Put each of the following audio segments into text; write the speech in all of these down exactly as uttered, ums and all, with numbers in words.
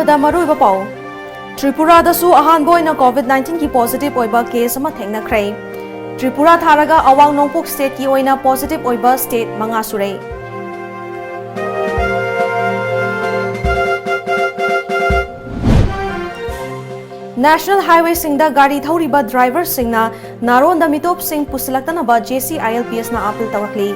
ꯗ ꯃꯔꯨꯑꯣꯏꯕ ꯄꯥꯎ꯫ ꯇ꯭ꯔꯤꯄꯨꯔꯥꯗꯁꯨ ꯑꯍꯥꯟꯕ ꯑꯣꯏꯅ COVID nineteen ꯒꯤ positive ꯑꯣꯏꯕ case ꯑꯃ ꯊꯦꯡꯅꯈ꯭ꯔꯦ꯫ ꯇ꯭ꯔꯤꯄꯨꯔꯥ ꯊꯥꯔꯒ ꯑꯋꯥꯡ ꯅꯣꯡꯄꯣꯛ state ꯀꯤ ꯑꯣꯏꯅ positive ꯑꯣꯏꯕ state ꯃꯉꯥ ꯁꯨꯔꯦ꯫ National highway ꯁꯤꯡꯗ ꯒꯥꯔꯤ ꯊꯧꯔꯤꯕ driver ꯁꯤꯡꯅ ꯅꯥꯔꯣꯟꯗ ꯃꯤꯇꯣꯞꯁꯤꯡ ꯄꯨꯁꯤꯜꯂꯛꯇꯅꯕ JCILPS ꯅ appeal ꯇꯧꯔꯛꯂꯤ꯫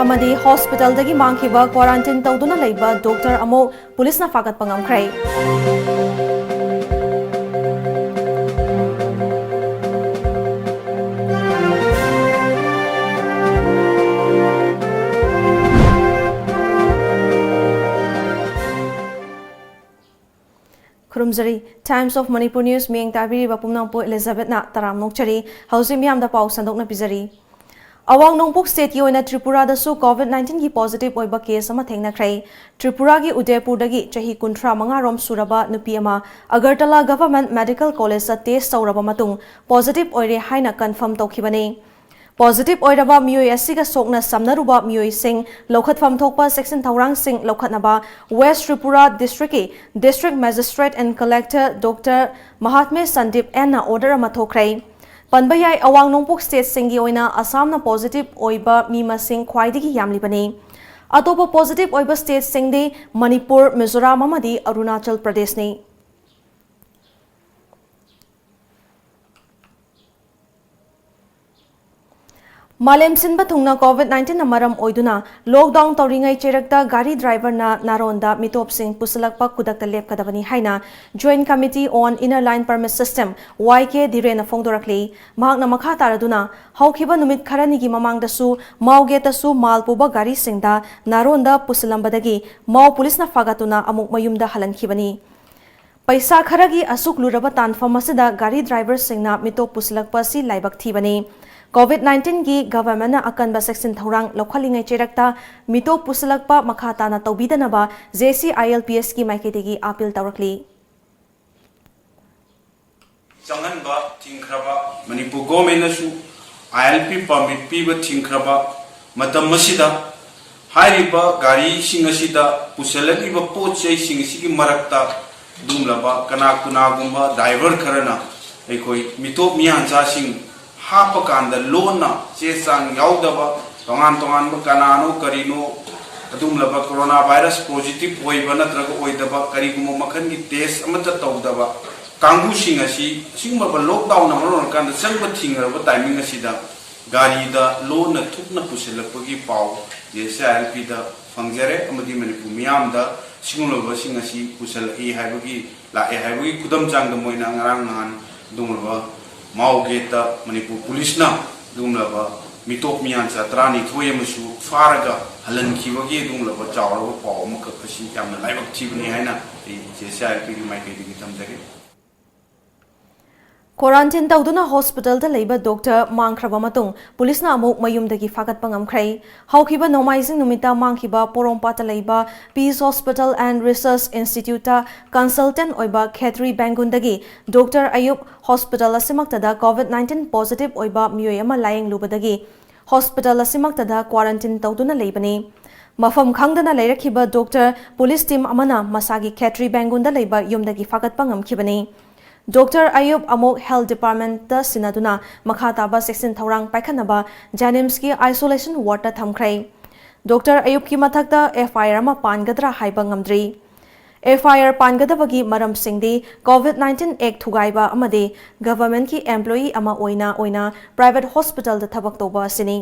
ꯑꯃꯗꯤ hospital ꯗꯒꯤ ꯃꯥꯡꯈꯤꯕ quarantine ꯇꯧꯗꯨꯅ ꯂꯩꯕ doctor ꯑꯃꯨꯛ police ꯅ ꯐꯥꯒꯠꯄ ꯉꯝꯈ꯭ꯔꯦ꯫ ꯈꯨꯔꯨꯝꯖꯔꯤ꯫ Times of Manipur News ꯃꯤꯠꯌꯦꯡ ꯇꯥꯕꯤꯔꯤꯕ ꯄꯨꯝꯅꯃꯛꯄꯨ Elizabeth ꯅ ꯇꯔꯥꯝꯅ ꯑꯣꯛꯆꯔꯤ꯫ ꯍꯧꯖꯤꯛ ꯃꯤꯌꯥꯝꯗ ꯄꯥꯎ ꯁꯟꯗꯣꯛꯅ ꯄꯤꯖꯔꯤ꯫ ꯑꯋꯥꯡ ꯅꯣꯡꯄꯣꯛ state ꯀꯤ ꯑꯣꯏꯅ ꯇ꯭ꯔꯤꯄꯨꯔꯥꯗꯁꯨ COVID nineteen ꯒꯤ positive ꯑꯣꯏꯕ case ꯑꯃ ꯊꯦꯡꯅꯈ꯭ꯔꯦ꯫ ꯇ꯭ꯔꯤꯄꯨꯔꯥꯒꯤ ꯎꯗꯦꯄꯨꯔꯗꯒꯤ ꯆꯍꯤ ꯀꯨꯟꯊ꯭ꯔꯥ ꯃꯉꯥ ꯔꯣꯝ ꯁꯨꯔꯕ ꯅꯨꯄꯤ ꯑꯃ ꯑꯒꯔꯇꯂꯥ Government Medical College ꯇ test ꯇꯧꯔꯕ ꯃꯇꯨꯡ positive ꯑꯣꯏꯔꯦ ꯍꯥꯏꯅ confirm ꯇꯧꯈꯤꯕꯅꯤ꯫ Positive ꯑꯣꯏꯔꯕ ꯃꯤꯑꯣꯏ ꯑꯁꯤꯒ ꯁꯣꯛꯅ ꯁꯝꯅꯔꯨꯕ ꯃꯤꯑꯣꯏꯁꯤꯡ ꯂꯧꯈꯠꯐꯝ ꯊꯣꯛꯄ ꯆꯦꯛꯁꯤꯟ ꯊꯧꯔꯥꯡꯁꯤꯡ ꯂꯧꯈꯠꯅꯕ West Tripura district ꯀꯤ District Magistrate and Collector Doctor ꯃꯍꯥꯠꯃꯦ Sandeep ꯑꯦꯟꯅ order ꯑꯃ ꯊꯣꯛꯈ꯭ꯔꯦ꯫ ꯄꯟꯕ ꯌꯥꯏ, ꯑꯋꯥꯡ ꯅꯣꯡꯄꯣꯛ state ꯁꯤꯡꯒꯤ ꯑꯣꯏꯅ ꯑꯁꯥꯝꯅ positive ꯑꯣꯏꯕ ꯃꯤ ꯃꯁꯤꯡ ꯈ꯭ꯋꯥꯏꯗꯒꯤ ꯌꯥꯝꯂꯤꯕꯅꯤ꯫ ꯑꯇꯣꯞꯄ positive ꯑꯣꯏꯕ state ꯁꯤꯡꯗꯤ ꯃꯅꯤꯄꯨꯔ, ꯃꯤꯖꯣꯔꯥꯝ ꯑꯃꯗꯤ ꯑꯔꯨꯅꯥꯆꯜ ꯄ꯭ꯔꯗꯦꯁꯅꯤ꯫ ꯃꯥꯂꯦꯝ ꯁꯤꯟꯕ ꯊꯨꯡꯅ COVID nineteen ꯅ ꯃꯔꯝ ꯑꯣꯏꯗꯨꯅ lockdown ꯇꯧꯔꯤꯉꯩ ꯆꯩꯔꯛꯇ ꯒꯥꯔꯤ driver ꯅ ꯅꯥꯔꯣꯟꯗ ꯃꯤꯇꯣꯞꯁꯤꯡ ꯄꯨꯁꯤꯜꯂꯛꯄ ꯈꯨꯗꯛꯇ ꯂꯦꯞꯀꯗꯕꯅꯤ ꯍꯥꯏꯅ Joint Committee on Inner Line Permit System, Y K ꯙꯤꯔꯦꯟꯅ ꯐꯣꯡꯗꯣꯔꯛꯂꯤ꯫ ꯃꯍꯥꯛꯅ ꯃꯈꯥ ꯇꯥꯔꯗꯨꯅ, ꯍꯧꯈꯤꯕ ꯅꯨꯃꯤꯠ ꯈꯔꯅꯤꯒꯤ ꯃꯃꯥꯡꯗꯁꯨ ꯃꯥꯎ gate ꯇꯁꯨ ꯃꯥꯜ ꯄꯨꯕ ꯒꯥꯔꯤꯁꯤꯡꯗ ꯅꯥꯔꯣꯟꯗ ꯄꯨꯁꯤꯜꯂꯝꯕꯗꯒꯤ ꯃꯥꯎ police ꯅ ꯐꯥꯒꯠꯇꯨꯅ ꯑꯃꯨꯛ ꯃꯌꯨꯝꯗ ꯍꯜꯍꯟꯈꯤꯕꯅꯤ꯫ ꯄꯩꯁꯥ ꯈꯔꯒꯤ ꯑꯁꯨꯛ ꯂꯨꯔꯕ ꯇꯥꯟꯐꯝ ꯑꯁꯤꯗ ꯒꯥꯔꯤ driver ꯁꯤꯡꯅ ꯃꯤꯇꯣꯞ ꯄꯨꯁꯤꯜꯂꯛꯄ ꯑꯁꯤ ꯂꯥꯏꯕꯛ ꯊꯤꯕꯅꯤ꯫ COVID nineteen ꯒꯤ government ꯅ ꯑꯀꯟꯕ ꯆꯦꯛꯁꯤꯟ ꯊꯧꯔꯥꯡ ꯂꯧꯈꯠꯂꯤꯉꯩ ꯆꯩꯔꯛꯇ ꯃꯤꯇꯣꯞ ꯄꯨꯁꯤꯜꯂꯛꯄ ꯃꯈꯥ ꯇꯥꯅ ꯇꯧꯕꯤꯗꯅꯕ JCILPS ꯀꯤ ꯃꯥꯏꯀꯩꯗꯒꯤ appeal ꯇꯧꯔꯛꯂꯤ꯫ ꯆꯪꯍꯟꯕ ꯊꯤꯡꯈ꯭ꯔꯕ, ꯃꯅꯤꯄꯨꯔ ꯒꯣꯔꯃꯦꯟꯅꯁꯨ ꯑꯥꯏ ꯑꯦꯜ ꯄꯤ ꯄꯔꯃꯤꯠ ꯄꯤꯕ ꯊꯤꯡꯈ꯭ꯔꯕ ꯃꯇꯝ ꯑꯁꯤꯗ, ꯍꯥꯏꯔꯤꯕ ꯒꯥꯔꯤꯁꯤꯡ ꯑꯁꯤꯗ ꯄꯨꯁꯤꯜꯂꯛꯂꯤꯕ ꯄꯣꯠ ꯆꯩꯁꯤꯡ ꯑꯁꯤꯒꯤ ꯃꯔꯛꯇ ꯑꯗꯨꯒꯨꯝꯂꯕ ꯀꯅꯥ ꯀꯅꯥꯒꯨꯝꯕ ꯗ꯭ꯔꯥꯏꯚꯔ ꯈꯔꯅ ꯑꯩꯈꯣꯏ ꯃꯤꯇꯣꯞ ꯃꯤꯌꯥꯟꯆꯥꯁꯤꯡ ꯍꯥꯞꯄ ꯀꯥꯟꯗ ꯂꯣꯟꯅ ꯆꯦ ꯆꯥꯡ ꯌꯥꯎꯗꯕ, ꯇꯣꯉꯥꯟ ꯇꯣꯉꯥꯟꯕ ꯀꯅꯥꯅꯣ ꯀꯔꯤꯅꯣ, ꯑꯗꯨꯒꯨꯝꯂꯕ ꯀꯣꯔꯣꯅꯥ ꯚꯥꯏꯔꯁ ꯄꯣꯖꯤꯇꯤꯚ ꯑꯣꯏꯕ ꯅꯠꯇ꯭ꯔꯒ ꯑꯣꯏꯗꯕ ꯀꯔꯤꯒꯨꯝꯕ ꯃꯈꯜꯒꯤ ꯇꯦꯁ ꯑꯃꯠꯇ ꯇꯧꯗꯕ ꯀꯥꯡꯕꯨꯁꯤꯡ ꯑꯁꯤ ꯑꯁꯤꯒꯨꯝꯂꯕ ꯂꯣꯛꯗꯥꯎꯟꯅ ꯃꯔꯝ ꯑꯣꯏꯔꯀꯥꯟꯗ ꯆꯪꯕ ꯊꯤꯡꯈ꯭ꯔꯕ ꯇꯥꯏꯃꯤꯡ ꯑꯁꯤꯗ ꯒꯥꯔꯤꯗ ꯂꯣꯟꯅ ꯊꯨꯞꯅ ꯄꯨꯁꯤꯜꯂꯛꯄꯒꯤ ꯄꯥꯎ ꯖꯦ ꯑꯦꯁ ꯑꯥꯏ ꯑꯦꯜ ꯄꯤꯗ ꯐꯪꯖꯔꯦ, ꯑꯃꯗꯤ ꯃꯅꯤꯄꯨꯔ ꯃꯤꯌꯥꯝꯗ ꯁꯤꯒꯨꯝꯂꯕꯁꯤꯡ ꯑꯁꯤ ꯄꯨꯁꯤꯜꯂꯛꯏ ꯍꯥꯏꯕꯒꯤ, ꯂꯥꯛꯑꯦ ꯍꯥꯏꯕꯒꯤ ꯈꯨꯗꯝ ꯆꯥꯡꯗ ꯃꯣꯏꯅ ꯉꯔꯥꯡ ꯅꯍꯥꯟ ꯑꯗꯨꯒꯨꯝꯂꯕ ꯃꯥꯎ ꯒꯦꯠꯇ ꯃꯅꯤꯄꯨꯔ ꯄꯨꯂꯤꯁꯅ ꯑꯗꯨꯒꯨꯝꯂꯕ ꯃꯤꯇꯣꯞ ꯃꯤꯌꯥꯟꯆꯥ ꯇꯔꯥꯅꯤꯊꯣꯏ ꯑꯃꯁꯨ ꯐꯥꯔꯒ ꯍꯜꯍꯟꯈꯤꯕꯒꯤ ꯑꯗꯨꯒꯨꯝꯂꯕ ꯆꯥꯎꯔꯕ ꯄꯥꯎ ꯑꯃꯈꯛ ꯑꯁꯤ ꯌꯥꯝꯅ ꯂꯥꯏꯕꯛ ꯊꯤꯕꯅꯤ ꯍꯥꯏꯅ ꯑꯩ ꯖꯦ ꯑꯦꯁ ꯑꯥꯏ ꯑꯦꯜ ꯄꯤꯒꯤ ꯃꯥꯏꯀꯩꯗꯒꯤ ꯊꯝꯖꯒꯦ꯫ ꯀ꯭ꯋꯥꯔꯟꯇꯤꯟ ꯇꯧꯗꯨꯅ ꯍꯣꯁꯄꯤꯇꯥꯜꯗ ꯂꯩꯕ ꯗꯣꯛꯇꯔ ꯃꯥꯡꯈ꯭ꯔꯕ ꯃꯇꯨꯡ ꯄꯨꯂꯤꯁꯅ ꯑꯃꯨꯛ ꯃꯌꯨꯝꯗꯒꯤ ꯐꯥꯒꯠꯄ ꯉꯝꯈ꯭ꯔꯦ꯫ ꯍꯧꯈꯤꯕ ꯅꯣꯡꯃꯥꯏꯖꯤꯡ ꯅꯨꯃꯤꯠꯇ ꯃꯥꯡꯈꯤꯕ ꯄꯣꯔꯣꯝꯄꯥꯠꯇ ꯂꯩꯕ Peace Hospital and Research Instituteꯇ consultant ꯑꯣꯏꯕ ꯈꯦꯇ꯭ꯔꯤ ꯕꯦꯡꯒꯨꯟꯗꯒꯤ ꯗꯣꯛꯇꯔ ꯑꯌꯨꯞ ꯍꯣꯁꯄꯤꯇꯥꯜ ꯑꯁꯤꯃꯛꯇꯗ COVID nineteen positive ꯑꯣꯏꯕ ꯃꯤꯑꯣꯏ ꯑꯃ ꯂꯥꯌꯦꯡꯂꯨꯕꯗꯒꯤ ꯍꯣꯁꯄꯤꯇꯥꯜ ꯑꯁꯤꯃꯛꯇꯗ ꯀ꯭ꯋꯥꯔꯟꯇꯤꯟ ꯇꯧꯗꯨꯅ ꯂꯩꯕꯅꯤ꯫ ꯃꯐꯝ ꯈꯪꯗꯅ ꯂꯩꯔꯛꯈꯤꯕ ꯗꯣꯛꯇꯔ ꯄꯨꯂꯤꯁ ꯇꯤꯝ ꯑꯃꯅ ꯃꯁꯥꯒꯤ ꯈꯦꯇ꯭ꯔꯤ ꯕꯦꯡꯒꯨꯟꯗ ꯂꯩꯕ ꯌꯨꯝꯗꯒꯤ ꯐꯥꯒꯠꯄ ꯉꯝꯈꯤꯕꯅꯤ꯫ ꯗꯣꯛꯇꯔ ꯑꯌꯨꯞ ꯑꯃꯨꯛ ꯍꯦꯜꯊ ꯗꯤꯄꯥꯔꯠꯃꯦꯟꯠꯇ ꯁꯤꯟꯅꯗꯨꯅ ꯃꯈꯥ ꯇꯥꯕ ꯆꯦꯛꯁꯤꯟ ꯊꯧꯔꯥꯡ ꯄꯥꯏꯈꯠꯅꯕ ꯖꯦꯅꯤꯝꯁꯀꯤ ꯑꯥꯏꯁꯣꯂꯦꯁꯟ ꯋꯥꯔꯗꯇ ꯊꯝꯈ꯭ꯔꯦ꯫ ꯗꯣꯛꯇꯔ ꯑꯌꯨꯞꯀꯤ ꯃꯊꯛꯇ ꯑꯦꯐ ꯑꯥꯏ ꯑꯥꯔ ꯑꯃ ꯄꯥꯟꯒꯗ꯭ꯔꯥ ꯍꯥꯏꯕ ꯉꯝꯗ꯭ꯔꯤ꯫ ꯑꯦꯐ ꯑꯥꯏ ꯑꯥꯔ ꯄꯥꯟꯒꯗꯕꯒꯤ ꯃꯔꯝꯁꯤꯡꯗꯤ COVID nineteen act ꯊꯨꯒꯥꯏꯕ ꯑꯃꯗꯤ ꯒꯚꯔꯟꯃꯦꯟꯠꯀꯤ ꯑꯦꯝꯄ꯭ꯂꯣꯌꯤ ꯑꯃ ꯑꯣꯏꯅ ꯑꯣꯏꯅ ꯄ꯭ꯔꯥꯏꯚꯦꯠ ꯍꯣꯁꯄꯤꯇꯥꯜꯗ ꯊꯕꯛ ꯇꯧꯕ ꯑꯁꯤꯅꯤ꯫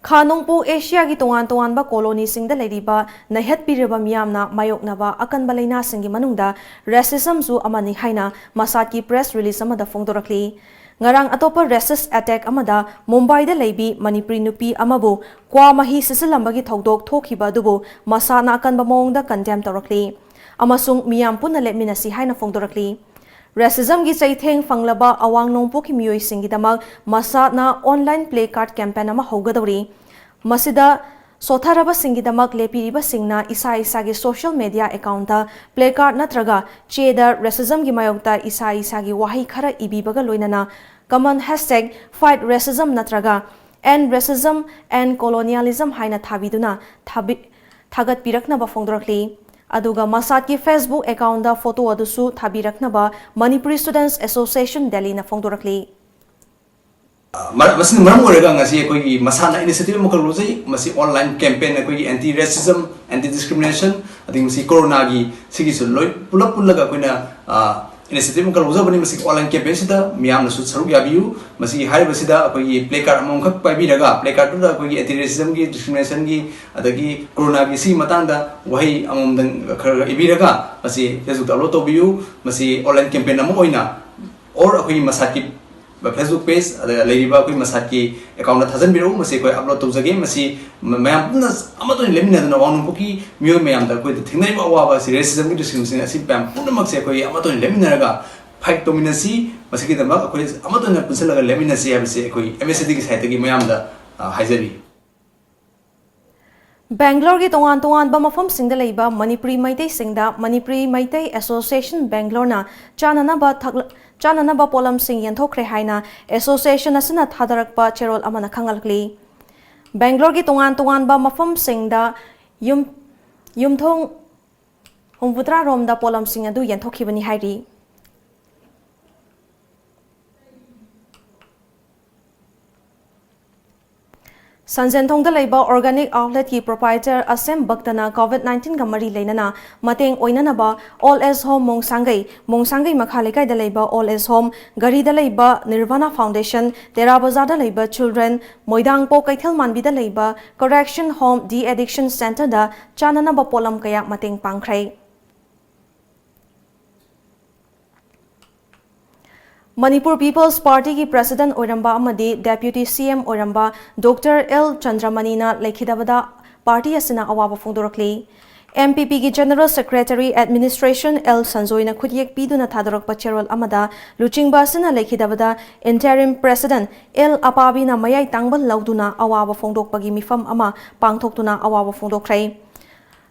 ꯈꯥ ꯅꯣꯡꯄꯣꯛ ꯑꯦꯁꯤꯌꯥꯒꯤ ꯇꯣꯉꯥꯟ ꯇꯣꯉꯥꯟꯕ ꯀꯣꯂꯣꯅꯤꯁꯤꯡꯗ ꯂꯩꯔꯤꯕ ꯅꯩꯍꯠꯄꯤꯔꯕ ꯃꯤꯌꯥꯝꯅ ꯃꯥꯌꯣꯛꯅꯕ ꯑꯀꯟꯕ ꯂꯩꯅꯥꯁꯤꯡꯒꯤ ꯃꯅꯨꯡꯗ ꯔꯦꯁꯤꯖꯝꯁꯨ ꯑꯃꯅꯤ ꯍꯥꯏꯅ ꯃꯁꯥꯗꯀꯤ ꯄ꯭ꯔꯦꯁ ꯔꯤꯂꯤꯖ ꯑꯃꯗ ꯐꯣꯡꯗꯣꯔꯛꯂꯤ꯫ ꯉꯔꯥꯡ ꯑꯇꯣꯞꯄ ꯔꯦꯁꯤꯁ ꯑꯦꯇꯦꯛ ꯑꯃꯗ ꯃꯨꯝꯕꯥꯏꯗ ꯂꯩꯕꯤ ꯃꯅꯤꯄꯨꯔꯤ ꯅꯨꯄꯤ ꯑꯃꯕꯨ ꯀ꯭ꯋꯥ ꯃꯍꯤ ꯁꯤꯠꯆꯤꯜꯂꯝꯕꯒꯤ ꯊꯧꯗꯣꯛ ꯊꯣꯛꯈꯤꯕ ꯑꯗꯨꯕꯨ ꯃꯁꯥꯗꯅ ꯑꯀꯟꯕ ꯃꯑꯣꯡꯗ ꯀꯟꯗꯦꯝ ꯇꯧꯔꯛꯂꯤ ꯑꯃꯁꯨꯡ ꯃꯤꯌꯥꯝ ꯄꯨꯟꯅ ꯂꯦꯞꯃꯤꯟꯅꯁꯤ ꯍꯥꯏꯅ ꯐꯣꯡꯗꯣꯔꯛꯂꯤ꯫ ꯔꯦꯁꯤꯖꯝꯒꯤ ꯆꯩꯊꯦꯡ ꯐꯪꯂꯕ ꯑꯋꯥꯡ ꯅꯣꯡꯄꯣꯛꯀꯤ ꯃꯤꯑꯣꯏꯁꯤꯡꯒꯤꯗꯃꯛ ꯃꯁꯥꯗꯅ ꯑꯣꯟꯂꯥꯏꯟ ꯄ꯭ꯂꯦ ꯀꯥꯔꯗ ꯀꯦꯝꯄꯦꯟ ꯑꯃ ꯍꯧꯒꯗꯧꯔꯤ꯫ ꯃꯁꯤꯗ ꯁꯣꯊꯔꯕꯁꯤꯡꯒꯤꯗꯃꯛ ꯂꯦꯞꯄꯤꯔꯤꯕꯁꯤꯡꯅ ꯏꯁꯥ ꯏꯁꯥꯒꯤ social media account ꯗ placard ꯅꯠꯇ꯭ꯔꯒ ꯆꯦꯗ racism ꯒꯤ ꯃꯥꯌꯣꯛꯇ ꯏꯁꯥ ꯏꯁꯥꯒꯤ ꯋꯥꯍꯩ ꯈꯔ ꯏꯕꯤꯕꯒ ꯂꯣꯏꯅꯅ common hashtag fight racism ꯅꯠꯇ꯭ꯔꯒ end racism, end colonialism ꯍꯥꯏꯅ ꯊꯥꯕꯤꯗꯨꯅ ꯊꯥꯕꯤ-, ꯊꯥꯒꯠꯄꯤꯔꯛꯅꯕ ꯐꯣꯡꯗꯣꯔꯛꯂꯤ꯫ ꯑꯗꯨꯒ ꯃꯁꯥꯠꯀꯤ Facebook account ꯗ photo ꯑꯗꯨꯁꯨ ꯊꯥꯕꯤꯔꯛꯅꯕ Manipuri Students Association Delhi ꯅ ꯐꯣꯡꯗꯣꯔꯛꯂꯤ꯫ ꯃꯔ-, ꯃꯁꯤꯅ ꯃꯔꯝ ꯑꯣꯏꯔꯒ ꯉꯁꯤ ꯑꯩꯈꯣꯏꯒꯤ ꯃꯁꯥꯠꯅ initiative ꯑꯃꯈꯛ ꯂꯧꯖꯩ꯫ ꯃꯁꯤ online campaign, ꯑꯩꯈꯣꯏꯒꯤ anti racism, anti discrimination, ꯑꯗꯒꯤ ꯃꯁꯤ ꯀꯣꯔꯣꯅꯥꯒꯤ ꯁꯤꯒꯤꯁꯨ ꯂꯣꯏ ꯄꯨꯂꯞ ꯄꯨꯜꯂꯒ ꯑꯩꯈꯣꯏꯅ, ꯑ, initiative ꯑꯃꯈꯛ ꯂꯧꯖꯕꯅꯤ꯫ ꯃꯁꯤꯒꯤ online campaign ꯁꯤꯗ ꯃꯤꯌꯥꯝꯅꯁꯨ ꯁꯔꯨꯛ ꯌꯥꯕꯤꯌꯨ꯫ ꯃꯁꯤꯒꯤ ꯍꯥꯏꯔꯤꯕꯁꯤꯗ ꯑꯩꯈꯣꯏꯒꯤ placard ꯑꯃꯃꯝꯈꯛ ꯄꯥꯏꯕꯤꯔꯒ, placard ꯗꯨꯗ ꯑꯩꯈꯣꯏꯒꯤ anti racism ꯒꯤ, discrimination ꯒꯤ, ꯑꯗꯒꯤ ꯀꯣꯔꯣꯅꯥꯒꯤ ꯁꯤꯒꯤ ꯃꯇꯥꯡꯗ ꯋꯥꯍꯩ ꯑꯃꯃꯝꯗꯪ ꯈꯔ ꯈꯔ ꯏꯕꯤꯔꯒ ꯃꯁꯤ Facebook ꯇ upload ꯇꯧꯕꯤꯌꯨ꯫ ꯃꯁꯤ online campaign ꯑꯃ ꯑꯣꯏꯅ or ꯑꯩꯈꯣꯏꯒꯤ ꯃꯁꯥꯠꯀꯤ Facebook page ꯑꯗ ꯂꯩꯔꯤꯕ ꯑꯩꯈꯣꯏ ꯃꯁꯥꯠꯀꯤ account ꯇ ꯊꯥꯖꯤꯟꯕꯤꯔꯛꯎ꯫ ꯃꯁꯤ ꯑꯩꯈꯣꯏ upload ꯇꯧꯖꯒꯦ꯫ ꯃꯁꯤ ꯃ-, ꯃꯌꯥꯝ ꯄꯨꯟꯅ ꯑꯃꯠꯇ ꯑꯣꯏꯅ ꯂꯦꯞꯃꯤꯟꯅꯗꯨꯅ ꯋꯥꯡꯅꯨꯡꯄꯣꯛꯀꯤ ꯃꯤꯑꯣꯏ ꯃꯌꯥꯝꯗ ꯑꯩꯈꯣꯏꯗ ꯊꯦꯡꯅꯔꯤꯕ ꯑꯋꯥꯕ ꯑꯁꯤ, racism ꯒꯤ, discrimination ꯑꯁꯤ ꯃꯌꯥꯝ ꯄꯨꯝꯅꯃꯛꯁꯦ ꯑꯩꯈꯣꯏ ꯑꯃꯠꯇ ꯑꯣꯏꯅ ꯂꯦꯞꯃꯤꯟꯅꯔꯒ fight ꯇꯧꯃꯤꯟꯅꯁꯤ꯫ ꯃꯁꯤꯒꯤꯗꯃꯛ ꯑꯩꯈꯣꯏ ꯑꯃꯠꯇ ꯑꯣꯏꯅ ꯄꯨꯟꯁꯤꯜꯂꯒ ꯂꯦꯞꯃꯤꯟꯅꯁꯤ ꯍꯥꯏꯕꯁꯤ ꯑꯩꯈꯣꯏ M S D ꯒꯤ side ꯇꯒꯤ ꯃꯌꯥꯝꯗ, ꯑ, ꯍꯥꯏꯖꯔꯤ꯫ ꯕꯦꯡꯒ꯭ꯂꯣꯔꯒꯤ ꯇꯣꯉꯥꯟ ꯇꯣꯉꯥꯟꯕ ꯃꯐꯝꯁꯤꯡꯗ ꯂꯩꯕ ꯃꯅꯤꯄꯨꯔꯤ ꯃꯩꯇꯩꯁꯤꯡꯗ ꯃꯅꯤꯄꯨꯔꯤ ꯃꯩꯇꯩ Association Bangalore ꯅ ꯆꯥꯅꯅꯕ ꯊꯛꯂ-, ꯆꯥꯅꯅꯕ ꯄꯣꯠꯂꯝꯁꯤꯡ ꯌꯦꯟꯊꯣꯛꯈ꯭ꯔꯦ ꯍꯥꯏꯅ association ꯑꯁꯤꯅ ꯊꯥꯗꯔꯛꯄ ꯆꯦꯔꯣꯜ ꯑꯃꯅ ꯈꯪꯍꯜꯂꯤ꯫ ꯕꯦꯡꯒ꯭ꯂꯣꯔꯒꯤ ꯇꯣꯉꯥꯟ ꯇꯣꯉꯥꯟꯕ ꯃꯐꯝꯁꯤꯡꯗ ꯌꯨꯝ-, ꯌꯨꯝꯊꯣꯡ ꯍꯨꯝꯐꯨꯇꯔꯥ ꯔꯣꯝꯗ ꯄꯣꯠꯂꯝꯁꯤꯡ ꯑꯗꯨ ꯌꯦꯟꯊꯣꯛꯈꯤꯕꯅꯤ ꯍꯥꯏꯔꯤ꯫ ꯁꯟꯖꯦꯟꯊꯣꯡꯗ ꯂꯩꯕ organic outlet ꯀꯤ proprietor ꯑꯁꯦꯝ ꯚꯛꯇꯅ COVID nineteen ꯒ ꯃꯔꯤ ꯂꯩꯅꯅ ꯃꯇꯦꯡ ꯑꯣꯏꯅꯅꯕ Old Age Home ꯃꯣꯡꯁꯥꯡꯒꯩ, ꯃꯣꯡꯁꯥꯡꯒꯩ ꯃꯈꯥ ꯂꯩꯀꯥꯏꯗ ꯂꯩꯕ Old Age Home, ꯘꯔꯤꯗ ꯂꯩꯕ Nirvana Foundation, ꯇꯦꯔꯥ ꯕꯖꯥꯔꯗ ꯂꯩꯕ Children, ꯃꯣꯏꯗꯥꯡꯄꯣꯛ ꯀꯩꯊꯦꯜ ꯃꯥꯟꯕꯤꯗ ꯂꯩꯕ Correction Home De-Addiction Centre ꯗ ꯆꯥꯅꯅꯕ ꯄꯣꯠꯂꯝ ꯀꯌꯥ ꯃꯇꯦꯡ ꯄꯥꯡꯈ꯭ꯔꯦ꯫ Manipur People's Party ꯒꯤ president ꯑꯣꯏꯔꯝꯕ ꯑꯃꯗꯤ deputy C M ꯑꯣꯏꯔꯝꯕ Doctor L ꯆꯟꯗ꯭ꯔꯃꯅꯤꯅ ꯂꯩꯈꯤꯗꯕꯗ party ꯑꯁꯤꯅ ꯑꯋꯥꯕ ꯐꯣꯡꯗꯣꯔꯛꯂꯤ꯫ ꯑꯦꯝ ꯄꯤ ꯄꯤꯒꯤ General Secretary Administration ꯑꯦꯜ ꯁꯟꯖꯣꯏꯅ ꯈꯨꯠꯌꯦꯛ ꯄꯤꯗꯨꯅ ꯊꯥꯗꯣꯔꯛꯄ ꯆꯦꯔꯣꯜ ꯑꯃꯗ, ꯂꯨꯆꯤꯡꯕ ꯑꯁꯤꯅ ꯂꯩꯈꯤꯗꯕꯗ Interim President ꯑꯦꯜ ꯑꯄꯥꯕꯤꯅ ꯃꯌꯥꯏ ꯇꯥꯡꯕ ꯂꯧꯗꯨꯅ ꯑꯋꯥꯕ ꯐꯣꯡꯗꯣꯛꯄꯒꯤ ꯃꯤꯐꯝ ꯑꯃ ꯄꯥꯡꯊꯣꯛꯇꯨꯅ ꯑꯋꯥꯕ ꯐꯣꯡꯗꯣꯛꯈ꯭ꯔꯦ꯫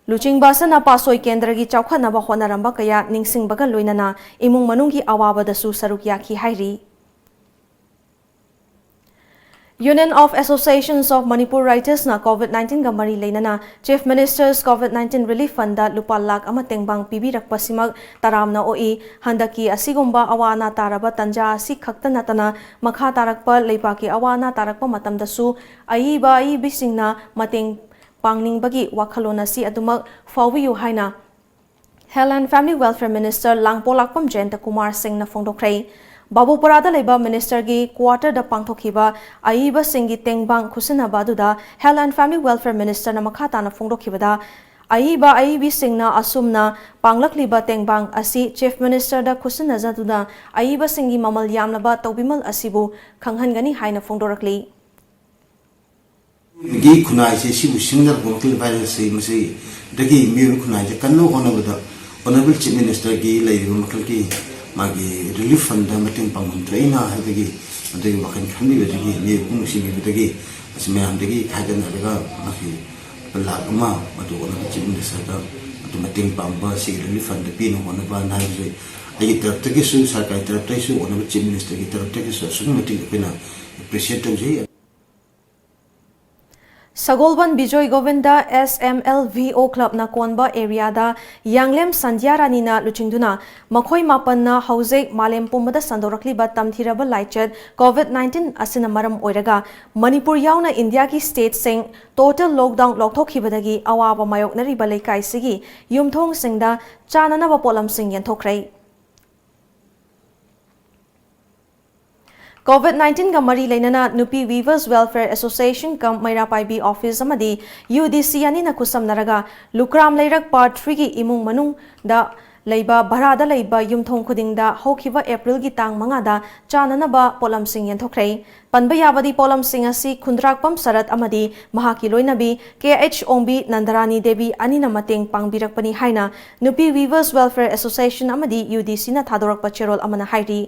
ꯂꯨꯆꯤꯡꯕ ꯑꯁꯤꯅ ꯄꯥꯁꯣꯏ ꯀꯦꯟꯗ꯭ꯔꯒꯤ ꯆꯥꯎꯈꯠꯅꯕ ꯍꯣꯠꯅꯔꯝꯕ ꯀꯌꯥ ꯅꯤꯡꯁꯤꯡꯕꯒ ꯂꯣꯏꯅꯅ ꯏꯃꯨꯡ ꯃꯅꯨꯡꯒꯤ ꯑꯋꯥꯕꯗꯁꯨ ꯁꯔꯨꯛ ꯌꯥꯈꯤ ꯍꯥꯏꯔꯤ꯫ Union of Associations of Manipur Writers ꯅ COVID nineteen ꯒ ꯃꯔꯤ ꯂꯩꯅꯅ Chief Minister's COVID nineteen Relief Fund ꯗ ꯂꯨꯄꯥ ꯂꯥꯈ ꯑꯃ ꯇꯦꯡꯕꯥꯡ ꯄꯤꯕꯤꯔꯛꯄꯁꯤꯃꯛ ꯇꯔꯥꯝꯅ ꯑꯣꯛꯏ꯫ ꯍꯟꯗꯛꯀꯤ ꯑꯁꯤꯒꯨꯝꯕ ꯑꯋꯥ ꯑꯅꯥ ꯇꯥꯔꯕ ꯇꯟꯖꯥ ꯑꯁꯤ ꯈꯛꯇ ꯅꯠꯇꯅ, ꯃꯈꯥ ꯇꯥꯔꯛꯄ ꯂꯩꯕꯥꯛꯀꯤ ꯑꯋꯥ ꯑꯅꯥ ꯇꯥꯔꯛꯄ ꯃꯇꯝꯗꯁꯨ ꯑꯏꯕ ꯑꯏꯕꯤꯁꯤꯡꯅ ꯃꯇꯦꯡ ꯄꯥꯡꯅꯤꯡꯕꯒꯤ ꯋꯥꯈꯜꯂꯣꯟ ꯑꯁꯤ ꯑꯗꯨꯃꯛ ꯐꯥꯎꯕꯤꯌꯨ ꯍꯥꯏꯅ Health and Family Welfare Minister ꯂꯥꯡꯄꯣꯛꯂꯥꯛꯄꯝ ꯖꯌꯟꯇ ꯀꯨꯃꯥꯔ ꯁꯤꯡꯅ ꯐꯣꯡꯗꯣꯛꯈ꯭ꯔꯦ꯫ ꯕꯥꯕꯨꯄꯨꯔꯥꯗ ꯂꯩꯕ ministerꯒꯤ quarterꯗ ꯄꯥꯡꯊꯣꯛꯈꯤꯕ ꯑꯏꯕꯁꯤꯡꯒꯤ ꯇꯦꯡꯕꯥꯡ ꯈꯨꯠꯁꯤꯟꯅꯕ ꯑꯗꯨꯗ Health and Family Welfare Ministerꯅ ꯃꯈꯥ ꯇꯥꯅ ꯐꯣꯡꯗꯣꯛꯈꯤꯕꯗ, ꯑꯏꯕ ꯑꯏꯕꯤꯁꯤꯡꯅ ꯑꯁꯨꯝꯅ ꯄꯥꯡꯂꯛꯂꯤꯕ ꯇꯦꯡꯕꯥꯡ ꯑꯁꯤ Chief Ministerꯗ ꯈꯨꯠꯁꯤꯟꯅꯖꯗꯨꯅ ꯑꯏꯕꯁꯤꯡꯒꯤ ꯃꯃꯜ ꯌꯥꯝꯂꯕ ꯇꯧꯕꯤꯃꯜ ꯑꯁꯤꯕꯨ ꯈꯪꯍꯟꯒꯅꯤ ꯍꯥꯏꯅ ꯐꯣꯡꯗꯣꯔꯛꯂꯤ꯫ ꯒꯤ ꯈꯨꯟꯅꯥꯏꯁꯦ ꯁꯤꯕꯨ ꯁꯤꯡꯅꯔꯛꯄ ꯃꯈꯜ ꯚꯥꯏꯔꯁꯁꯤ ꯃꯁꯤꯗꯒꯤ ꯃꯤꯑꯣꯏꯕ ꯈꯨꯟꯅꯥꯏꯁꯦ ꯀꯟꯅꯕ ꯍꯣꯠꯅꯕꯗ Honourable Chief Ministerꯒꯤ ꯂꯩꯔꯤꯕ ꯃꯈꯜꯒꯤ ꯃꯥꯒꯤ relief fundꯗ ꯃꯇꯦꯡ ꯄꯥꯡꯐꯝ ꯊꯣꯛꯏꯅ ꯍꯥꯏꯕꯒꯤ ꯑꯗꯨꯒꯤ ꯋꯥꯈꯜ ꯈꯟꯕꯤꯕꯗꯒꯤ, ꯃꯤꯑꯣꯏꯕ ꯄꯨꯝꯅꯃꯛ ꯁꯤꯡꯕꯤꯕꯗꯒꯤ ꯃꯁꯤ ꯃꯌꯥꯝꯗꯒꯤ ꯈꯥꯏꯒꯠꯅꯔꯒ ꯃꯁꯤ ꯂꯨꯄꯥ ꯂꯥꯈ ꯑꯃ ꯃꯗꯨ Honourable Chief Ministerꯗ ꯑꯗꯨ ꯃꯇꯦꯡ ꯄꯥꯡꯕ ꯁꯤꯒꯤ relief fundꯗ ꯄꯤꯅꯕ ꯍꯣꯠꯅꯕ ꯍꯥꯏꯕꯁꯦ ꯑꯩꯒꯤ ꯇꯔꯞꯇꯒꯤꯁꯨ, ꯁꯔꯀꯥꯔꯒꯤ ꯇꯔꯞꯇꯒꯤꯁꯨ, Honourable Chief Ministerꯒꯤ ꯇꯔꯞꯇꯒꯤꯁꯨ ꯑꯁꯨꯛꯀꯤ ꯃꯇꯤꯛ ꯑꯩꯈꯣꯏꯅ appreciate ꯇꯧꯖꯩ꯫ ꯁꯒꯣꯜꯕꯟ Bijoy Govinda S M L V O clubꯅ ꯀꯣꯟꯕ areaꯗ ꯌꯥꯡꯂꯦꯝ ꯁꯟꯙ꯭ꯌꯥ ꯔꯥꯅꯤꯅ ꯂꯨꯆꯤꯡꯗꯨꯅ ꯃꯈꯣꯏ ꯃꯥꯄꯟꯅ ꯍꯧꯖꯤꯛ ꯃꯥꯂꯦꯝ ꯄꯨꯝꯕꯗ ꯁꯟꯗꯣꯔꯛꯂꯤꯕ ꯇꯝꯊꯤꯔꯕ ꯂꯥꯏꯆꯠ COVID nineteen ꯑꯁꯤꯅ ꯃꯔꯝ ꯑꯣꯏꯔꯒ ꯃꯅꯤꯄꯨꯔ ꯌꯥꯎꯅ ꯏꯟꯗꯤꯌꯥꯒꯤ stateꯁꯤꯡ total lockdown ꯂꯧꯊꯣꯛꯈꯤꯕꯗꯒꯤ ꯑꯋꯥꯕ ꯃꯥꯌꯣꯛꯅꯔꯤꯕ ꯂꯩꯀꯥꯏꯁꯤꯒꯤ ꯌꯨꯝꯊꯣꯡꯁꯤꯡꯗ ꯆꯥꯅꯅꯕ ꯄꯣꯠꯂꯝꯁꯤꯡ ꯌꯦꯟꯊꯣꯛꯈ꯭ꯔꯦ꯫ COVID nineteen ꯒ ꯃꯔꯤ ꯂꯩꯅꯅ ꯅꯨꯄꯤ Weavers Welfare Association cum ꯃꯩꯔꯥ ꯄꯥꯏꯕꯤ office ꯑꯃꯗꯤ U D C ꯑꯅꯤꯅ ꯈꯨꯠꯁꯝꯅꯔꯒ ꯂꯨꯀ꯭ꯔꯥꯝ ꯂꯩꯔꯛ part threeꯒꯤ ꯏꯃꯨꯡ ꯃꯅꯨꯡꯗ ꯂꯩꯕ ꯚꯔꯥꯗ ꯂꯩꯕ ꯌꯨꯝꯊꯣꯡ ꯈꯨꯗꯤꯡꯗ ꯍꯧꯈꯤꯕ ꯑꯦꯄ꯭ꯔꯤꯜꯒꯤ ꯇꯥꯡ ꯃꯉꯥꯗ ꯆꯥꯅꯅꯕ ꯄꯣꯠꯂꯝꯁꯤꯡ ꯌꯦꯟꯊꯣꯛꯈ꯭ꯔꯦ꯫ ꯄꯟꯕ ꯌꯥꯕꯗꯤ, ꯄꯣꯠꯂꯝꯁꯤꯡ ꯑꯁꯤ ꯈꯨꯟꯗ꯭ꯔꯥꯛꯄꯝ ꯁꯔꯠ ꯑꯃꯗꯤ ꯃꯍꯥꯛꯀꯤ ꯂꯣꯏꯅꯕꯤ ꯀꯦ ꯑꯩꯆ ꯑꯣꯡꯕꯤ ꯅꯟꯗꯔꯥꯅꯤ ꯗꯦꯕꯤ ꯑꯅꯤꯅ ꯃꯇꯦꯡ ꯄꯥꯡꯕꯤꯔꯛꯄꯅꯤ ꯍꯥꯏꯅ ꯅꯨꯄꯤ Weavers Welfare Association ꯑꯃꯗꯤ ꯌꯨ ꯗꯤ ꯁꯤꯅ ꯊꯥꯗꯣꯔꯛꯄ ꯆꯦꯔꯣꯜ ꯑꯃꯅ ꯍꯥꯏꯔꯤ꯫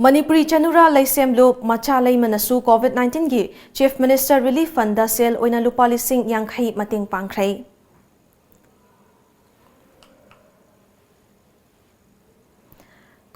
ꯃꯅꯤꯄꯨꯔꯤ ꯆꯅꯨꯔꯥ ꯂꯩꯁꯦꯝꯂꯨꯞ ꯃꯆꯥ ꯂꯩꯃꯅꯁꯨ COVID nineteen ꯒꯤ Chief Minister Relief Fund ꯗ ꯁꯦꯜ ꯑꯣꯏꯅ ꯂꯨꯄꯥ ꯂꯤꯁꯤꯡ ꯌꯥꯡꯈꯩ ꯃꯇꯦꯡ ꯄꯥꯡꯈ꯭ꯔꯦ꯫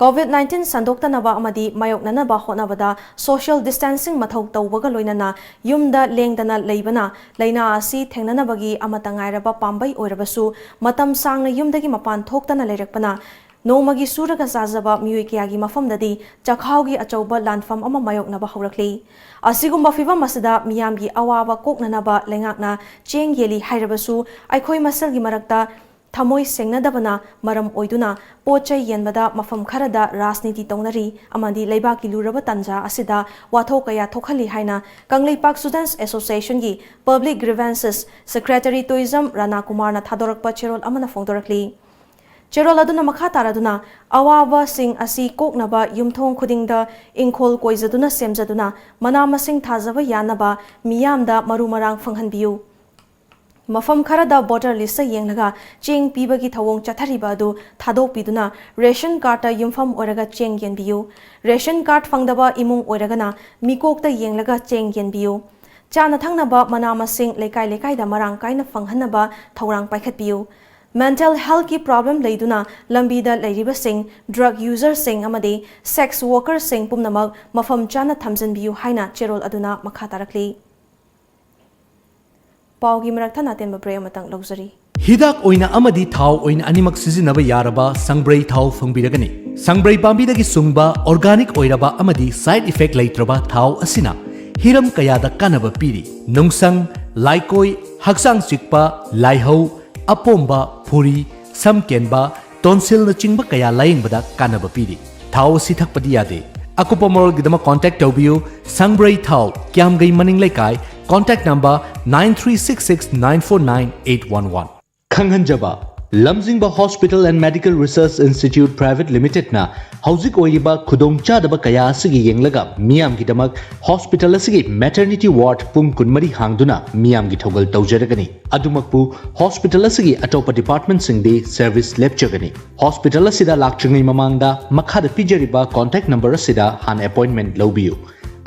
COVID nineteen ꯁꯟꯗꯣꯛꯇꯅꯕ ꯑꯃꯗꯤ ꯃꯥꯌꯣꯛꯅꯅꯕ ꯍꯣꯠꯅꯕꯗ social distancing ꯃꯊꯧ ꯇꯧꯕꯒ ꯂꯣꯏꯅꯅ ꯌꯨꯝꯗ ꯂꯦꯡꯗꯅ ꯂꯩꯕꯅ ꯂꯥꯏꯅꯥ ꯑꯁꯤ ꯊꯦꯡꯅꯅꯕꯒꯤ ꯑꯃꯠꯇ ꯉꯥꯏꯔꯕ ꯄꯥꯝꯕꯩ ꯑꯣꯏꯔꯕꯁꯨ, ꯃꯇꯝ ꯁꯥꯡꯅ ꯌꯨꯝꯗꯒꯤ ꯃꯄꯥꯟ ꯊꯣꯛꯇꯅ ꯂꯩꯔꯛꯄꯅ ꯅꯣꯡꯃꯒꯤ ꯁꯨꯔꯒ ꯆꯥꯖꯕ ꯃꯤꯑꯣꯏ ꯀꯌꯥꯒꯤ ꯃꯐꯝꯗꯗꯤ ꯆꯈꯥꯎꯒꯤ ꯑꯆꯧꯕ ꯂꯥꯟꯐꯝ ꯑꯃ ꯃꯥꯌꯣꯛꯅꯕ ꯍꯧꯔꯛꯂꯤ꯫ ꯑꯁꯤꯒꯨꯝꯕ ꯐꯤꯚꯝ ꯑꯁꯤꯗ ꯃꯤꯌꯥꯝꯒꯤ ꯑꯋꯥꯕ ꯀꯣꯛꯅꯅꯕ ꯂꯩꯉꯥꯛꯅ ꯆꯦꯡ ꯌꯦꯜꯂꯤ ꯍꯥꯏꯔꯕꯁꯨ, ꯑꯩꯈꯣꯏ ꯃꯁꯦꯜꯒꯤ ꯃꯔꯛꯇ ꯊꯃꯣꯏ ꯁꯦꯡꯅꯗꯕꯅ ꯃꯔꯝ ꯑꯣꯏꯗꯨꯅ ꯄꯣꯠ ꯆꯩ ꯌꯦꯟꯕꯗ ꯃꯐꯝ ꯈꯔꯗ ꯔꯥꯖꯅꯤꯇꯤ ꯇꯧꯅꯔꯤ ꯑꯃꯗꯤ ꯂꯩꯕꯥꯛꯀꯤ ꯂꯨꯔꯕ ꯇꯥꯟꯖꯥ ꯑꯁꯤꯗ ꯋꯥꯊꯣꯛ ꯀꯌꯥ ꯊꯣꯛꯍꯜꯂꯤ ꯍꯥꯏꯅ ꯀꯪꯂꯩꯄꯥꯛ Students Association ꯒꯤ Public Grievances Secretary Tourism ꯔꯥꯅꯥ ꯀꯨꯃꯥꯔꯅ ꯊꯥꯗꯣꯔꯛꯄ ꯆꯦꯔꯣꯜ ꯑꯃꯅ ꯐꯣꯡꯗꯣꯔꯛꯂꯤ꯫ ꯆꯦꯔꯣꯜ ꯑꯗꯨꯅ ꯃꯈꯥ ꯇꯥꯔꯗꯨꯅ, ꯑꯋꯥꯕꯁꯤꯡ ꯑꯁꯤ ꯀꯣꯛꯅꯕ ꯌꯨꯝꯊꯣꯡ ꯈꯨꯗꯤꯡꯗ ꯏꯪꯈꯣꯜ ꯀꯣꯏꯖꯗꯨꯅ ꯁꯦꯝꯖꯗꯨꯅ ꯃꯅꯥ ꯃꯁꯤꯡ ꯊꯥꯖꯕ ꯌꯥꯅꯕ ꯃꯤꯌꯥꯝꯗ ꯃꯔꯨ ꯃꯔꯥꯡ ꯐꯪꯍꯟꯕꯤꯌꯨ꯫ ꯃꯐꯝ ꯈꯔꯗ voter list ꯌꯦꯡꯂꯒ ꯆꯦꯡ ꯄꯤꯕꯒꯤ ꯊꯧꯑꯣꯡ ꯆꯠꯊꯔꯤꯕ ꯑꯗꯨ ꯊꯥꯗꯣꯛꯄꯤꯗꯨꯅ ration card ꯇ ꯌꯨꯝꯐꯝ ꯑꯣꯏꯔꯒ ꯆꯦꯡ ꯌꯦꯟꯕꯤꯌꯨ꯫ Ration card ꯐꯪꯗꯕ ꯏꯃꯨꯡ ꯑꯣꯏꯔꯒꯅ ꯃꯤꯀꯣꯛꯇ ꯌꯦꯡꯂꯒ ꯆꯦꯡ ꯌꯦꯟꯕꯤꯌꯨ꯫ ꯆꯥꯅ ꯊꯛꯅꯕ ꯃꯅꯥ ꯃꯁꯤꯡ ꯂꯩꯀꯥꯏ ꯂꯩꯀꯥꯏꯗ ꯃꯔꯥꯡ ꯀꯥꯏꯅ ꯐꯪꯍꯟꯅꯕ ꯊꯧꯔꯥꯡ ꯄꯥꯏꯈꯠꯄꯤꯌꯨ꯫ Mental health ꯀꯤ problem ꯂꯩꯗꯨꯅ ꯂꯝꯕꯤꯗ ꯂꯩꯔꯤꯕꯁꯤꯡ, drug user ꯁꯤꯡ ꯑꯃꯗꯤ sex worker ꯁꯤꯡ ꯄꯨꯝꯅꯃꯛ ꯃꯐꯝ ꯆꯥꯅ ꯊꯝꯖꯤꯟꯕꯤꯌꯨ ꯍꯥꯏꯅ ꯆꯦꯔꯣꯜ ꯑꯗꯨꯅ ꯃꯈꯥ ꯇꯥꯔꯛꯂꯤ꯫ ꯄꯥꯎꯒꯤ ꯃꯔꯛ ꯊꯠꯅ ꯑꯇꯦꯟꯕ break ꯑꯃꯇꯪ ꯂꯧꯖꯔꯤ꯫ ꯍꯤꯗꯥꯛ ꯑꯣꯏꯅ ꯑꯃꯗꯤ ꯊꯥꯎ ꯑꯣꯏꯅ ꯑꯅꯤꯃꯛ ꯁꯤꯖꯤꯟꯅꯕ ꯌꯥꯔꯕ ꯁꯪꯕ꯭ꯔꯩ ꯊꯥꯎ ꯐꯪꯕꯤꯔꯒꯅꯤ꯫ ꯁꯪꯕ꯭ꯔꯩ ꯄꯥꯝꯕꯤꯗꯒꯤ ꯁꯨꯡꯕ organic ꯑꯣꯏꯔꯕ ꯑꯃꯗꯤ side effect ꯂꯩꯇ꯭ꯔꯕ ꯊꯥꯎ ꯑꯁꯤꯅ ꯍꯤꯔꯝ ꯀꯌꯥꯗ ꯀꯥꯟꯅꯕ ꯄꯤꯔꯤ꯫ ꯅꯨꯡꯁꯪ, ꯂꯥꯏꯀꯣꯏ, ꯍꯛꯆꯥꯡ ꯆꯤꯛꯄ, ꯂꯥꯏꯍꯧ, ꯑꯄꯣꯝꯕ, ꯐꯨꯔꯤ, ꯁꯝ ꯀꯦꯟꯕ, tonsil ꯅꯆꯤꯡꯕ ꯀꯌꯥ ꯂꯥꯌꯦꯡꯕꯗ ꯀꯥꯟꯅꯕ ꯄꯤꯔꯤ꯫ ꯊꯥꯎ ꯑꯁꯤ ꯊꯛꯄꯗꯤ ꯌꯥꯗꯦ꯫ ꯑꯀꯨꯞꯄ ꯃꯔꯣꯜꯒꯤꯗꯃꯛ contact ꯇꯧꯕꯤꯌꯨ꯫ ꯁꯪꯕ꯭ꯔꯩ ꯊꯥꯎ, ꯀ꯭ꯌꯥꯝꯒꯩ ꯃꯅꯤꯡ ꯂꯩꯀꯥꯏ, Contact number nine three six six nine four nine eight one one. ꯈꯪꯍꯟꯖꯕ, ꯂꯝꯖꯤꯡꯕ Hospital and Medical Research Institute Private Limited ꯅ ꯍꯧꯖꯤꯛ ꯑꯣꯏꯔꯤꯕ ꯈꯨꯗꯣꯡꯆꯥꯗꯕ ꯀꯌꯥ ꯑꯁꯤꯒꯤ ꯌꯦꯡꯂꯒ ꯃꯤꯌꯥꯝꯒꯤꯗꯃꯛ hospital ꯑꯁꯤꯒꯤ maternity ward ꯄꯨꯡ ꯀꯨꯟꯃꯔꯤ ꯍꯥꯡꯗꯨꯅ ꯃꯤꯌꯥꯝꯒꯤ ꯊꯧꯒꯜ ꯇꯧꯖꯔꯒꯅꯤ꯫ ꯑꯗꯨꯃꯛꯄꯨ hospital ꯑꯁꯤꯒꯤ ꯑꯇꯣꯞꯄ department ꯁꯤꯡꯗꯤ service ꯂꯦꯞꯆꯒꯅꯤ꯫ Hospital ꯑꯁꯤꯗ ꯂꯥꯛꯇ꯭ꯔꯤꯉꯩ ꯃꯃꯥꯡꯗ ꯃꯈꯥꯗ ꯄꯤꯖꯔꯤꯕ contact number ꯑꯁꯤꯗ ꯍꯥꯟꯅ appointment ꯂꯧꯕꯤꯌꯨ꯫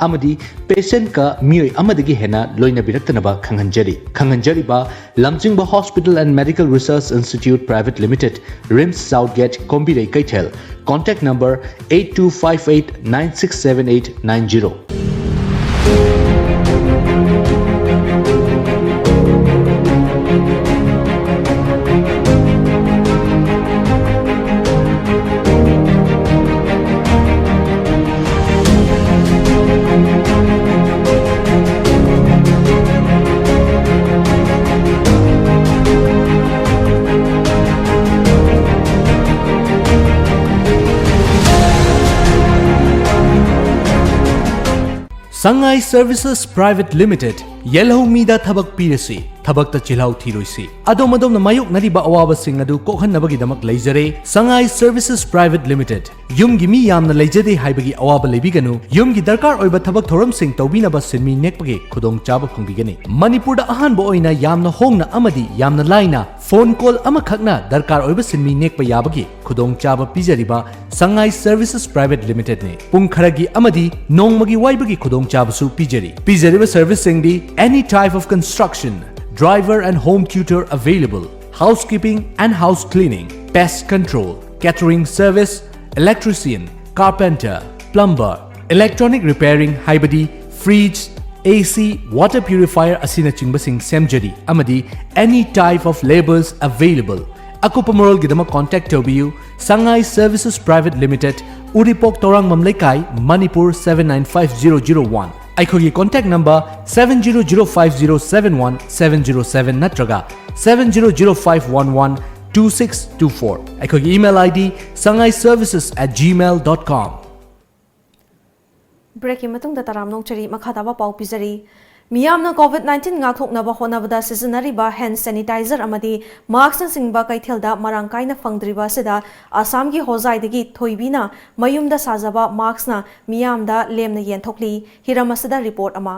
ꯑꯃꯗꯤ patient ꯀ ꯃꯤꯑꯣꯏ ꯑꯃꯗꯒꯤ ꯍꯦꯟꯅ ꯂꯣꯏꯅꯕꯤꯔꯛꯇꯅꯕ ꯈꯪꯍꯟꯖꯔꯤ꯫ ꯈꯪꯍꯟꯖꯔꯤꯕ ꯂꯝꯖꯤꯡꯕ Hospital and Medical Research Institute Private Limited, RIMS South Gate, ꯀꯣꯝꯕꯤꯔꯩ ꯀꯩꯊꯦꯜ, contact number eight two five eight nine six seven eight nine zero. Sangai Services Private Limited, ꯌꯦꯜꯍꯧ ꯃꯤꯗ ꯊꯕꯛ ꯄꯤꯔꯁꯤ, ꯊꯕꯛꯇ ꯆꯤꯜꯍꯥꯎ ꯊꯤꯔꯣꯏꯁꯤ꯫ ꯑꯗꯣꯝ ꯑꯗꯣꯝꯅ ꯃꯥꯌꯣꯛꯅꯔꯤꯕ ꯑꯋꯥꯕꯁꯤꯡ ꯑꯗꯨ ꯀꯣꯛꯍꯟꯅꯕꯒꯤꯗꯃꯛ ꯂꯩꯖꯔꯦ Sangai Services Private Limited꯫ ꯌꯨꯝꯒꯤ ꯃꯤ ꯌꯥꯝꯅ ꯂꯩꯖꯗꯦ ꯍꯥꯏꯕꯒꯤ ꯑꯋꯥꯕ ꯂꯩꯕꯤꯒꯅꯨ꯫ ꯌꯨꯝꯒꯤ ꯗꯔꯀꯥꯔ ꯑꯣꯏꯕ ꯊꯕꯛ ꯊꯧꯔꯝꯁꯤꯡ ꯇꯧꯕꯤꯅꯕ ꯁꯤꯟꯃꯤ ꯅꯦꯛꯄꯒꯤ ꯈꯨꯗꯣꯡꯆꯥꯕ ꯐꯪꯕꯤꯒꯅꯤ꯫ ꯃꯅꯤꯄꯨꯔꯗ ꯑꯍꯥꯟꯕ ꯑꯣꯏꯅ ꯌꯥꯝꯅ ꯍꯣꯡꯅ ꯑꯃꯗꯤ ꯌꯥꯝꯅ ꯂꯥꯏꯅ phone call ꯑꯃꯈꯛꯅ ꯗꯔꯀꯥꯔ ꯑꯣꯏꯕ ꯁꯤꯟꯃꯤ ꯅꯦꯛꯄ ꯌꯥꯕꯒꯤ ꯈꯨꯗꯣꯡꯆꯥꯕ ꯄꯤꯖꯔꯤꯕ Sangai Services Private Limited ꯅꯤ꯫ ꯄꯨꯡ ꯈꯔꯒꯤ ꯑꯃꯗꯤ ꯅꯣꯡꯃꯒꯤ ꯋꯥꯏꯕꯒꯤ ꯈꯨꯗꯣꯡꯆꯥꯕꯁꯨ ꯄꯤꯖꯔꯤ꯫ ꯄꯤꯖꯔꯤꯕ service ꯁꯤꯡꯗꯤ: any type of construction, driver and home tutor available, housekeeping and house cleaning, pest control, catering service, electrician, carpenter, plumber, electronic repairing ꯍꯥꯏꯕꯗꯤ fridge, AC, water purifier ꯑꯁꯤꯅꯆꯤꯡꯕꯁꯤꯡ ꯁꯦꯝꯖꯔꯤ, ꯑꯃꯗꯤ any type of labours available꯫ ꯑꯀꯨꯞꯄ ꯃꯔꯣꯜꯒꯤꯗꯃꯛ contact ꯇꯧꯕꯤꯌꯨ Sangai Services Private Limited, ꯎꯔꯤꯄꯣꯛ, ꯇꯧꯔꯥꯡꯕꯝ ꯂꯩꯀꯥꯏ, Manipur seven nine five zero zero one꯫ ꯑꯩꯈꯣꯏꯒꯤ contact number seven zero zero five zero seven one seven zero seven ꯅꯠꯇ꯭ꯔꯒ seven zero zero five one one two six two four꯫ ꯑꯩꯈꯣꯏꯒꯤ email ID sangai services at gmail dot com꯫ Break ꯀꯤ ꯃꯇꯨꯡꯗ ꯇꯔꯥꯝꯅ ꯑꯣꯛꯆꯔꯤ꯫ ꯃꯈꯥ ꯇꯥꯕ ꯄꯥꯎ ꯄꯤꯖꯔꯤ꯫ ꯃꯤꯌꯥꯝꯅ COVID nineteen ꯉꯥꯛꯊꯣꯛꯅꯕ ꯍꯣꯠꯅꯕꯗ ꯁꯤꯖꯤꯟꯅꯔꯤꯕ hand sanitizer ꯑꯃꯗꯤ maskꯅꯆꯤꯡꯕ ꯀꯩꯊꯦꯜꯗ ꯃꯔꯥꯡ ꯀꯥꯏꯅ ꯐꯪꯗ꯭ꯔꯤꯕ ꯑꯁꯤꯗ ꯑꯁꯥꯝꯒꯤ ꯍꯣꯖꯥꯏꯗꯒꯤ ꯊꯣꯏꯕꯤꯅ ꯃꯌꯨꯝꯗ ꯁꯥꯖꯕ maskꯅ ꯃꯤꯌꯥꯝꯗ ꯂꯦꯝꯅ ꯌꯦꯟꯊꯣꯛꯂꯤ꯫ ꯍꯤꯔꯝ ꯑꯁꯤꯗ report ꯑꯃ꯫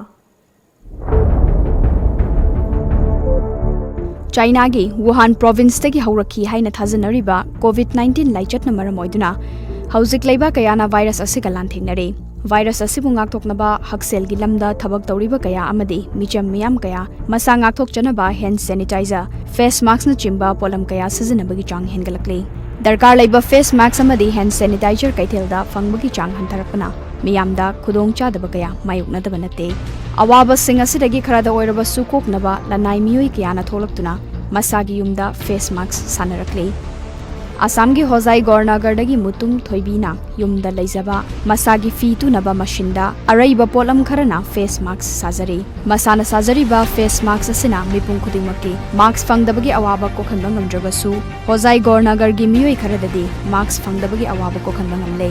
ꯆꯥꯏꯅꯥꯒꯤ ꯋꯨꯍꯥꯟ provinceꯇꯒꯤ ꯍꯧꯔꯛꯈꯤ ꯍꯥꯏꯅ ꯊꯥꯖꯅꯔꯤꯕ COVID nineteen ꯂꯥꯏꯆꯠꯅ ꯃꯔꯝ ꯑꯣꯏꯗꯨꯅ ꯍꯧꯖꯤꯛ ꯂꯩꯕꯥꯛ ꯀꯌꯥꯅ virus ꯑꯁꯤꯒ ꯂꯥꯟꯊꯦꯡꯅꯔꯤ꯫ Virus ꯑꯁꯤꯕꯨ ꯉꯥꯛꯊꯣꯛꯅꯕ ꯍꯛꯁꯦꯜꯒꯤ ꯂꯝꯗ ꯊꯕꯛ ꯇꯧꯔꯤꯕ ꯀꯌꯥ ꯑꯃꯗꯤ ꯃꯤꯆꯝ ꯃꯤꯌꯥꯝ ꯀꯌꯥ ꯃꯁꯥ ꯉꯥꯛꯊꯣꯛꯆꯅꯕ hand sanitizer, face maskꯅꯆꯤꯡꯕ ꯄꯣꯠꯂꯝ ꯀꯌꯥ ꯁꯤꯖꯤꯟꯅꯕꯒꯤ ꯆꯥꯡ ꯍꯦꯟꯒꯠꯂꯛꯂꯤ꯫ ꯗꯔꯀꯥꯔ ꯂꯩꯕ face mask ꯑꯃꯗꯤ hand sanitizer ꯀꯩꯊꯦꯜꯗ ꯐꯪꯕꯒꯤ ꯆꯥꯡ ꯍꯟꯊꯔꯛꯄꯅ ꯃꯤꯌꯥꯝꯗ ꯈꯨꯗꯣꯡꯆꯥꯗꯕ ꯀꯌꯥ ꯃꯥꯌꯣꯛꯅꯗꯕ ꯅꯠꯇꯦ꯫ ꯑꯋꯥꯕꯁꯤꯡ ꯑꯁꯤꯗꯒꯤ ꯈꯔꯗ ꯑꯣꯏꯔꯕꯁꯨ ꯀꯣꯛꯅꯕ ꯂꯅꯥꯏ ꯃꯤꯑꯣꯏ ꯀꯌꯥꯅ ꯊꯣꯛꯂꯛꯇꯨꯅ ꯃꯁꯥꯒꯤ ꯌꯨꯝꯗ face mask ꯁꯥꯟꯅꯔꯛꯂꯤ꯫ ꯑꯁꯥꯝꯒꯤ ꯍꯣꯖꯥꯏ ꯒꯣꯔꯅꯒꯔꯗꯒꯤ ꯃꯨꯇꯨꯝ ꯊꯣꯏꯕꯤꯅ ꯌꯨꯝꯗ ꯂꯩꯖꯕ ꯃꯁꯥꯒꯤ ꯐꯤ ꯇꯨꯅꯕ ꯃꯁꯤꯟꯗ ꯑꯔꯩꯕ ꯄꯣꯠꯂꯝ ꯈꯔꯅ face mask ꯁꯥꯖꯔꯤ꯫ ꯃꯁꯥꯅ ꯁꯥꯖꯔꯤꯕ face mask ꯑꯁꯤꯅ ꯃꯤꯄꯨꯝ ꯈꯨꯗꯤꯡꯃꯛꯀꯤ mask ꯐꯪꯗꯕꯒꯤ ꯑꯋꯥꯕ ꯀꯣꯛꯍꯟꯕ ꯉꯝꯗ꯭ꯔꯕꯁꯨ, ꯍꯣꯖꯥꯏ ꯒꯣꯔꯅꯒꯔꯒꯤ ꯃꯤꯑꯣꯏ ꯈꯔꯗꯗꯤ mask ꯐꯪꯗꯕꯒꯤ ꯑꯋꯥꯕ ꯀꯣꯛꯍꯟꯕ ꯉꯝꯂꯦ꯫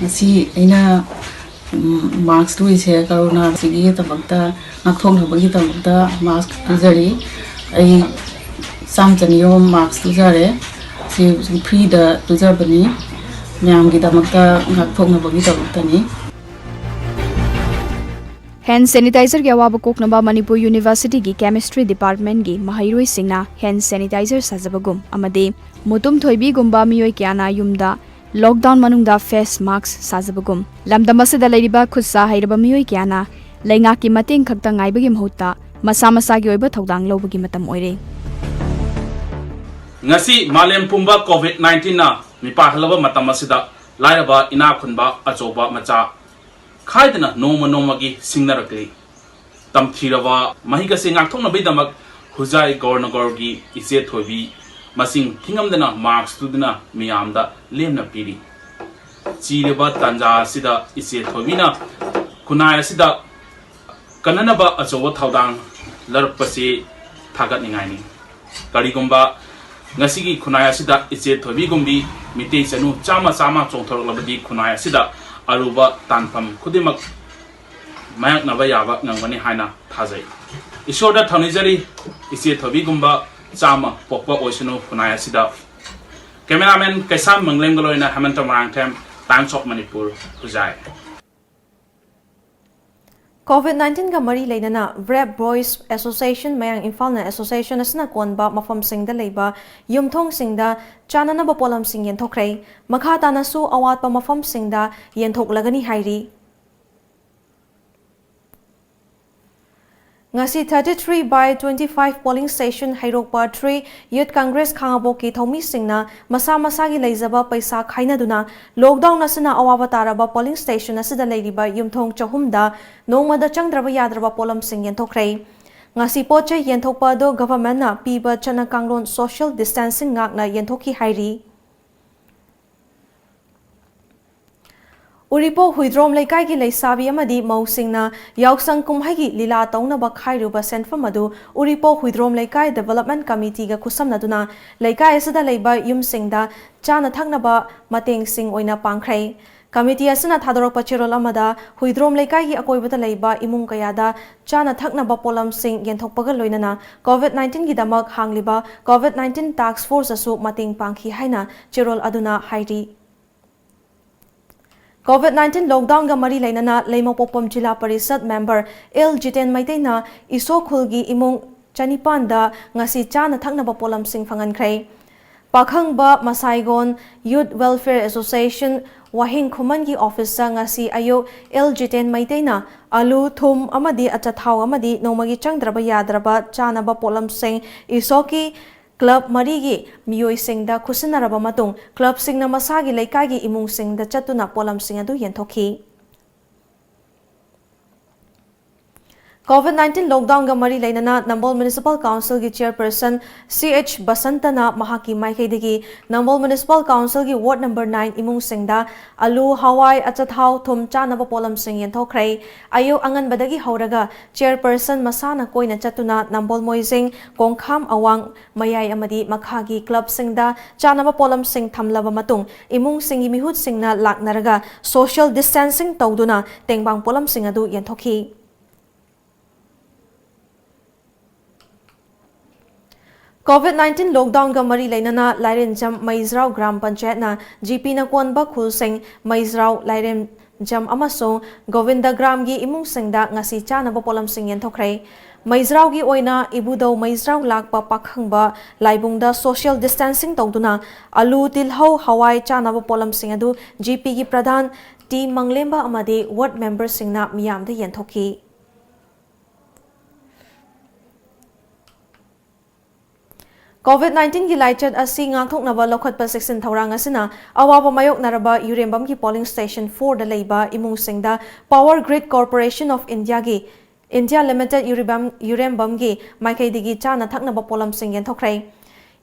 ꯉꯁꯤ ꯑꯩꯅ, ꯎꯝ, mask ꯇꯨꯔꯤꯁꯦ ꯀꯣꯔꯣꯅꯥꯁꯤꯒꯤꯗꯃꯛꯇ, ꯉꯥꯛꯊꯣꯛꯅꯕꯒꯤꯗꯃꯛꯇ mask ꯇꯨꯖꯔꯤ꯫ ꯑꯩ ꯆꯥꯝ ꯆꯅꯤ ꯔꯣꯝ mask ꯇꯨꯖꯔꯦ꯫ ꯁꯤ ꯁꯨꯝ freeꯗ ꯇꯨꯖꯕꯅꯤ, ꯃꯌꯥꯝꯒꯤꯗꯃꯛꯇ ꯉꯥꯛꯊꯣꯛꯅꯕꯒꯤꯗꯃꯛꯇꯅꯤ꯫ Hand sanitizerꯒꯤ ꯑꯋꯥꯕ ꯀꯣꯛꯅꯕ ꯃꯅꯤꯄꯨꯔ Universityꯒꯤ Chemistry Departmentꯀꯤ ꯃꯍꯩꯔꯣꯏꯁꯤꯡꯅ hand sanitizer ꯁꯥꯖꯕꯒꯨꯝ ꯑꯃꯗꯤ ꯃꯨꯇꯨꯝ ꯊꯣꯏꯕꯤꯒꯨꯝꯕ ꯃꯤꯑꯣꯏ ꯀꯌꯥꯅ ꯌꯨꯝꯗ lockdown ꯃꯅꯨꯡꯗ face mask ꯁꯥꯖꯕꯒꯨꯝ, ꯂꯝꯗꯝ ꯑꯁꯤꯗ ꯂꯩꯔꯤꯕ ꯈꯨꯠ ꯁꯥ ꯍꯩꯔꯕ ꯃꯤꯑꯣꯏ ꯀꯌꯥꯅ ꯂꯩꯉꯥꯛꯀꯤ ꯃꯇꯦꯡ ꯈꯛꯇ ꯉꯥꯏꯕꯒꯤ ꯃꯍꯨꯠꯇ ꯃꯁꯥ ꯃꯁꯥꯒꯤ ꯑꯣꯏꯕ ꯊꯧꯗꯥꯡ ꯂꯧꯕꯒꯤ ꯃꯇꯝ ꯑꯣꯏꯔꯦ꯫ ꯉꯁꯤ ꯃꯥꯂꯦꯝ ꯄꯨꯝꯕ COVID nineteenꯅ ꯃꯤꯄꯥꯏ ꯍꯜꯂꯕ ꯃꯇꯝ ꯑꯁꯤꯗ ꯂꯥꯏꯔꯕ ꯏꯅꯥꯛ ꯈꯨꯟꯕ ꯑꯆꯧꯕ ꯃꯆꯥ ꯈꯥꯏꯗꯅ ꯅꯣꯡꯃ ꯅꯣꯡꯃꯒꯤ ꯁꯤꯡꯅꯔꯛꯂꯤ꯫ ꯇꯝꯊꯤꯔꯕ ꯃꯍꯤꯛ ꯑꯁꯤ ꯉꯥꯛꯊꯣꯛꯅꯕꯒꯤꯗꯃꯛ ꯍꯨꯖꯥꯏ ꯒꯣꯔꯅꯒꯔꯒꯤ ꯏꯆꯦ ꯊꯣꯏꯕꯤ ꯃꯁꯤꯡ ꯊꯤꯉꯝꯗꯅ mask ꯇꯨꯗꯨꯅ ꯃꯤꯌꯥꯝꯗ ꯂꯦꯝꯅ ꯄꯤꯔꯤ꯫ ꯆꯤꯔꯕ ꯇꯥꯟꯖꯥ ꯑꯁꯤꯗ ꯏꯆꯦ ꯊꯣꯏꯕꯤꯅ ꯈꯨꯟꯅꯥꯏ ꯑꯁꯤꯗ ꯀꯟꯅꯅꯕ ꯑꯆꯧꯕ ꯊꯧꯗꯥꯡ ꯂꯧꯔꯛꯄꯁꯤ ꯊꯥꯒꯠꯅꯤꯡꯉꯥꯏꯅꯤ꯫ ꯀꯔꯤꯒꯨꯝꯕ ꯉꯁꯤꯒꯤ ꯈꯨꯟꯅꯥꯏ ꯑꯁꯤꯗ ꯏꯆꯦ ꯊꯣꯏꯕꯤꯒꯨꯝꯕꯤ ꯃꯤꯇꯩ ꯆꯅꯨ ꯆꯥꯝꯃ ꯆꯥꯝꯃ ꯆꯣꯡꯊꯣꯔꯛꯂꯕꯗꯤ ꯈꯨꯟꯅꯥꯏ ꯑꯁꯤꯗ ꯑꯔꯨꯕ ꯇꯥꯟꯐꯝ ꯈꯨꯗꯤꯡꯃꯛ ꯃꯥꯌꯣꯛꯅꯕ ꯌꯥꯕ ꯉꯝꯒꯅꯤ ꯍꯥꯏꯅ ꯊꯥꯖꯩ꯫ ꯏꯁꯣꯔꯗ ꯊꯧꯅꯤꯖꯔꯤ, ꯏꯆꯦ ꯊꯣꯏꯕꯤꯒꯨꯝꯕ ꯆꯥꯝꯃ ꯄꯣꯛꯄ ꯑꯣꯏꯁꯅꯨ ꯈꯨꯟꯅꯥꯏ ꯑꯁꯤꯗ꯫ Cameraman ꯀꯩꯁꯥꯝ ꯃꯪꯂꯦꯝꯒ ꯂꯣꯏꯅ Hemanta Moirangthem, Times of Manipur, ꯈꯨꯖꯥꯏ꯫ ꯀꯣꯚꯤꯗ ꯅꯥꯏꯟꯇꯤꯟꯒ ꯃꯔꯤ ꯂꯩꯅꯅ Brave Boys Association ꯃꯌꯥꯡ ꯏꯝꯐꯥꯜꯅ association ꯑꯁꯤꯅ ꯀꯣꯟꯕ ꯃꯐꯝꯁꯤꯡꯗ ꯂꯩꯕ ꯌꯨꯝꯊꯣꯡꯁꯤꯡꯗ ꯆꯥꯅꯅꯕ ꯄꯣꯠꯂꯝꯁꯤꯡ ꯌꯦꯟꯊꯣꯛꯈ꯭ꯔꯦ꯫ ꯃꯈꯥ ꯇꯥꯅꯁꯨ ꯑꯋꯥꯠꯄ ꯃꯐꯝꯁꯤꯡꯗ ꯌꯦꯟꯊꯣꯛꯂꯒꯅꯤ ꯍꯥꯏꯔꯤ꯫ ꯉꯁꯤ thirty three by twenty five polling station ꯍꯩꯔꯣꯛꯄ three Youth Congress ꯈꯥꯉꯕꯣꯛꯀꯤ ꯊꯧꯃꯤꯁꯤꯡꯅ ꯃꯁꯥ ꯃꯁꯥꯒꯤ ꯂꯩꯖꯕ ꯄꯩꯁꯥ ꯈꯥꯏꯅꯗꯨꯅ lockdown ꯑꯁꯤꯅ ꯑꯋꯥꯕ ꯇꯥꯔꯕ polling station ꯑꯁꯤꯗ ꯂꯩꯔꯤꯕ ꯌꯨꯝꯊꯣꯡ ꯆꯍꯨꯝꯗ ꯅꯣꯡꯃꯗ ꯆꯪꯗ꯭ꯔꯕ ꯌꯥꯗ꯭ꯔꯕ ꯄꯣꯠꯂꯝꯁꯤꯡ ꯌꯦꯟꯊꯣꯛꯈ꯭ꯔꯦ꯫ ꯉꯁꯤ ꯄꯣꯠ ꯆꯩ ꯌꯦꯟꯊꯣꯛꯄ ꯑꯗꯨ government ꯅ ꯄꯤꯕ ꯆꯠꯅ ꯀꯥꯡꯂꯣꯟ social distancing ꯉꯥꯛꯅ ꯌꯦꯟꯊꯣꯛꯈꯤ ꯍꯥꯏꯔꯤ꯫ ꯎꯔꯤꯄꯣꯛ ꯍꯨꯏꯗ꯭ꯔꯣꯝ ꯂꯩꯀꯥꯏꯒꯤ ꯂꯩꯁꯥꯕꯤ ꯑꯃꯗꯤ ꯃꯧꯁꯤꯡꯅ ꯌꯥꯎꯁꯪ ꯀꯨꯝꯍꯩꯒꯤ ꯂꯤꯂꯥ ꯇꯧꯅꯕ ꯈꯥꯏꯔꯨꯕ ꯁꯦꯟꯐꯝ ꯑꯗꯨ ꯎꯔꯤꯄꯣꯛ ꯍꯨꯏꯗ꯭ꯔꯣꯝ ꯂꯩꯀꯥꯏ development committee ꯒ ꯈꯨꯠꯁꯝꯅꯗꯨꯅ ꯂꯩꯀꯥꯏ ꯑꯁꯤꯗ ꯂꯩꯕ ꯌꯨꯝꯁꯤꯡꯗ ꯆꯥꯅ ꯊꯛꯅꯕ ꯃꯇꯦꯡꯁꯤꯡ ꯑꯣꯏꯅ ꯄꯥꯡꯈ꯭ꯔꯦ꯫ Committee ꯑꯁꯤꯅ ꯊꯥꯗꯣꯔꯛꯄ ꯆꯦꯔꯣꯜ ꯑꯃꯗ ꯍꯨꯏꯗ꯭ꯔꯣꯝ ꯂꯩꯀꯥꯏꯒꯤ ꯑꯀꯣꯏꯕꯗ ꯂꯩꯕ ꯏꯃꯨꯡ ꯀꯌꯥꯗ ꯆꯥꯅ ꯊꯛꯅꯕ ꯄꯣꯠꯂꯝꯁꯤꯡ ꯌꯦꯟꯊꯣꯛꯄꯒ ꯂꯣꯏꯅꯅ ꯀꯣꯚꯤꯗ ꯅꯥꯏꯟꯇꯤꯟꯒꯤꯗꯃꯛ ꯍꯥꯡꯂꯤꯕ ꯀꯣꯚꯤꯗ ꯅꯥꯏꯟꯇꯤꯟ task force ꯁꯨ ꯃꯇꯦꯡ ꯄꯥꯡꯈꯤ ꯍꯥꯏꯅ ꯆꯦꯔꯣꯜ ꯑꯗꯨꯅ ꯍꯥꯏꯔꯤ꯫ ꯀꯣꯚꯤꯗ ꯅꯥꯏꯟꯇꯤꯟ lockdown ꯒ ꯃꯔꯤ ꯂꯩꯅꯅ ꯂꯩꯃꯄꯣꯛꯄꯝ ꯖꯤꯂꯥ ꯄꯔꯤꯁꯠ member ꯑꯦꯜ ꯖꯤꯇꯦꯟ ꯃꯩꯇꯩꯅ ꯏꯁꯣ ꯈꯨꯜꯒꯤ ꯏꯃꯨꯡ ꯆꯅꯤꯄꯥꯟꯗ ꯉꯁꯤ ꯆꯥꯅ ꯊꯛꯅꯕ ꯄꯣꯠꯂꯝꯁꯤꯡ ꯐꯪꯍꯟꯈ꯭ꯔꯦ꯫ ꯄꯥꯈꯪꯕ ꯃꯁꯥꯏꯒꯣꯟ Youth Welfare Association ꯋꯥꯍꯦꯡ ꯈꯨꯃꯟꯒꯤ office ꯇ ꯉꯁꯤ ꯑꯌꯨꯛ ꯑꯦꯜ ꯖꯤꯇꯦꯟ ꯃꯩꯇꯩꯅ ꯑꯂꯨ, ꯊꯨꯝ ꯑꯃꯗꯤ ꯑꯆꯥꯊꯥꯎ ꯑꯃꯗꯤ ꯅꯣꯡꯃꯒꯤ ꯆꯪꯗ꯭ꯔꯕ ꯌꯥꯗ꯭ꯔꯕ ꯆꯥꯅꯕ ꯄꯣꯠꯂꯝꯁꯤꯡ ꯏꯁꯣꯀꯤ club ꯃꯔꯤꯒꯤ ꯃꯤꯑꯣꯏꯁꯤꯡꯗ ꯈꯨꯠꯁꯤꯟꯅꯔꯕ ꯃꯇꯨꯡ club ꯁꯤꯡꯅ ꯃꯁꯥꯒꯤ ꯂꯩꯀꯥꯏꯒꯤ ꯏꯃꯨꯡꯁꯤꯡꯗ ꯆꯠꯇꯨꯅ ꯄꯣꯠꯂꯝꯁꯤꯡ ꯑꯗꯨ ꯌꯦꯟꯊꯣꯛꯈꯤ꯫ COVID nineteen lockdownꯒ ꯃꯔꯤ ꯂꯩꯅꯅ ꯅꯝꯕꯣꯜ Municipal Councilꯒꯤ Chairperson C H ꯕꯁꯟꯇꯅ ꯃꯍꯥꯛꯀꯤ ꯃꯥꯏꯀꯩꯗꯒꯤ ꯅꯝꯕꯣꯜ Municipal Councilꯒꯤ Ward number nine ꯏꯃꯨꯡꯁꯤꯡꯗ ꯑꯂꯨ, ꯍꯋꯥꯏ, ꯑꯆꯥꯊꯥꯎ, ꯊꯨꯝ, ꯆꯥꯅꯕ ꯄꯣꯠꯂꯝꯁꯤꯡ ꯌꯦꯟꯊꯣꯛꯈ꯭ꯔꯦ꯫ ꯑꯌꯨꯛ ꯑꯉꯟꯕꯗꯒꯤ ꯍꯧꯔꯒ Chairperson ꯃꯁꯥꯅ ꯀꯣꯏꯅ ꯆꯠꯇꯨꯅ ꯅꯝꯕꯣꯜ ꯃꯣꯏꯖꯤꯡ, ꯀꯣꯡꯈꯥꯝ ꯑꯋꯥꯡ, ꯃꯌꯥꯏ ꯑꯃꯗꯤ ꯃꯈꯥꯒꯤ clubꯁꯤꯡꯗ ꯆꯥꯅꯕ ꯄꯣꯠꯂꯝꯁꯤꯡ ꯊꯝꯂꯕ ꯃꯇꯨꯡ, ꯏꯃꯨꯡꯁꯤꯡꯒꯤ ꯃꯤꯍꯨꯠꯁꯤꯡꯅ ꯂꯥꯛꯅꯔꯒ social distancing ꯇꯧꯗꯨꯅ ꯇꯦꯡꯕꯥꯡ ꯄꯣꯠꯂꯝꯁꯤꯡ ꯑꯗꯨ ꯌꯦꯟꯊꯣꯛꯈꯤ꯫ COVID nineteen lockdownꯒ ꯃꯔꯤ ꯂꯩꯅꯅ ꯂꯥꯏꯔꯦꯟꯖꯝ ꯃꯩꯖ꯭ꯔꯥꯎ ꯒ꯭ꯔꯥꯝ ꯄꯟꯆꯥꯌꯠꯅ GPꯅ ꯀꯣꯟꯕ ꯈꯨꯜꯁꯤꯡ ꯃꯩꯖ꯭ꯔꯥꯎ, ꯂꯥꯏꯔꯦꯟꯖꯝ ꯑꯃꯁꯨꯡ ꯒꯣꯕꯤꯟꯗ ꯒ꯭ꯔꯥꯝꯒꯤ ꯏꯃꯨꯡꯁꯤꯡꯗ ꯉꯁꯤ ꯆꯥꯅꯕ ꯄꯣꯠꯂꯝꯁꯤꯡ ꯌꯦꯟꯊꯣꯛꯈ꯭ꯔꯦ꯫ ꯃꯩꯖ꯭ꯔꯥꯎꯒꯤ ꯑꯣꯏꯅ ꯏꯕꯨꯙꯧ ꯃꯩꯖ꯭ꯔꯥꯎ ꯂꯥꯛꯄ ꯄꯥꯈꯪꯕ ꯂꯥꯏꯕꯨꯡꯗ social distancing ꯇꯧꯗꯨꯅ ꯑꯂꯨ, ꯇꯤꯜꯍꯧ, ꯍꯋꯥꯏ ꯆꯥꯅꯕ ꯄꯣꯠꯂꯝꯁꯤꯡ ꯑꯗꯨ GPꯒꯤ ꯄ꯭ꯔꯙꯥꯟ ꯇꯤ ꯃꯪꯂꯦꯝꯕ ꯑꯃꯗꯤ ward memberꯁꯤꯡꯅ ꯃꯤꯌꯥꯝꯗ ꯌꯦꯟꯊꯣꯛꯈꯤ꯫ COVID nineteenꯒꯤ ꯂꯥꯏꯆꯠ ꯑꯁꯤ ꯉꯥꯛꯊꯣꯛꯅꯕ ꯂꯧꯈꯠꯄ ꯆꯦꯛꯁꯤꯟ ꯊꯧꯔꯥꯡ ꯑꯁꯤꯅ ꯑꯋꯥꯕ ꯃꯥꯌꯣꯛꯅꯔꯕ ꯌꯨꯔꯦꯝꯕꯝꯒꯤ polling station fourꯗ ꯂꯩꯕ ꯏꯃꯨꯡꯁꯤꯡꯗ Power Grid Corporation of Indiaꯒꯤ, India Limited ꯌꯨꯔꯦꯝꯕꯝ, ꯌꯨꯔꯦꯝꯕꯝꯒꯤ ꯃꯥꯏꯀꯩꯗꯒꯤ ꯆꯥꯅ ꯊꯛꯅꯕ ꯄꯣꯠꯂꯝꯁꯤꯡ ꯌꯦꯟꯊꯣꯛꯈ꯭ꯔꯦ꯫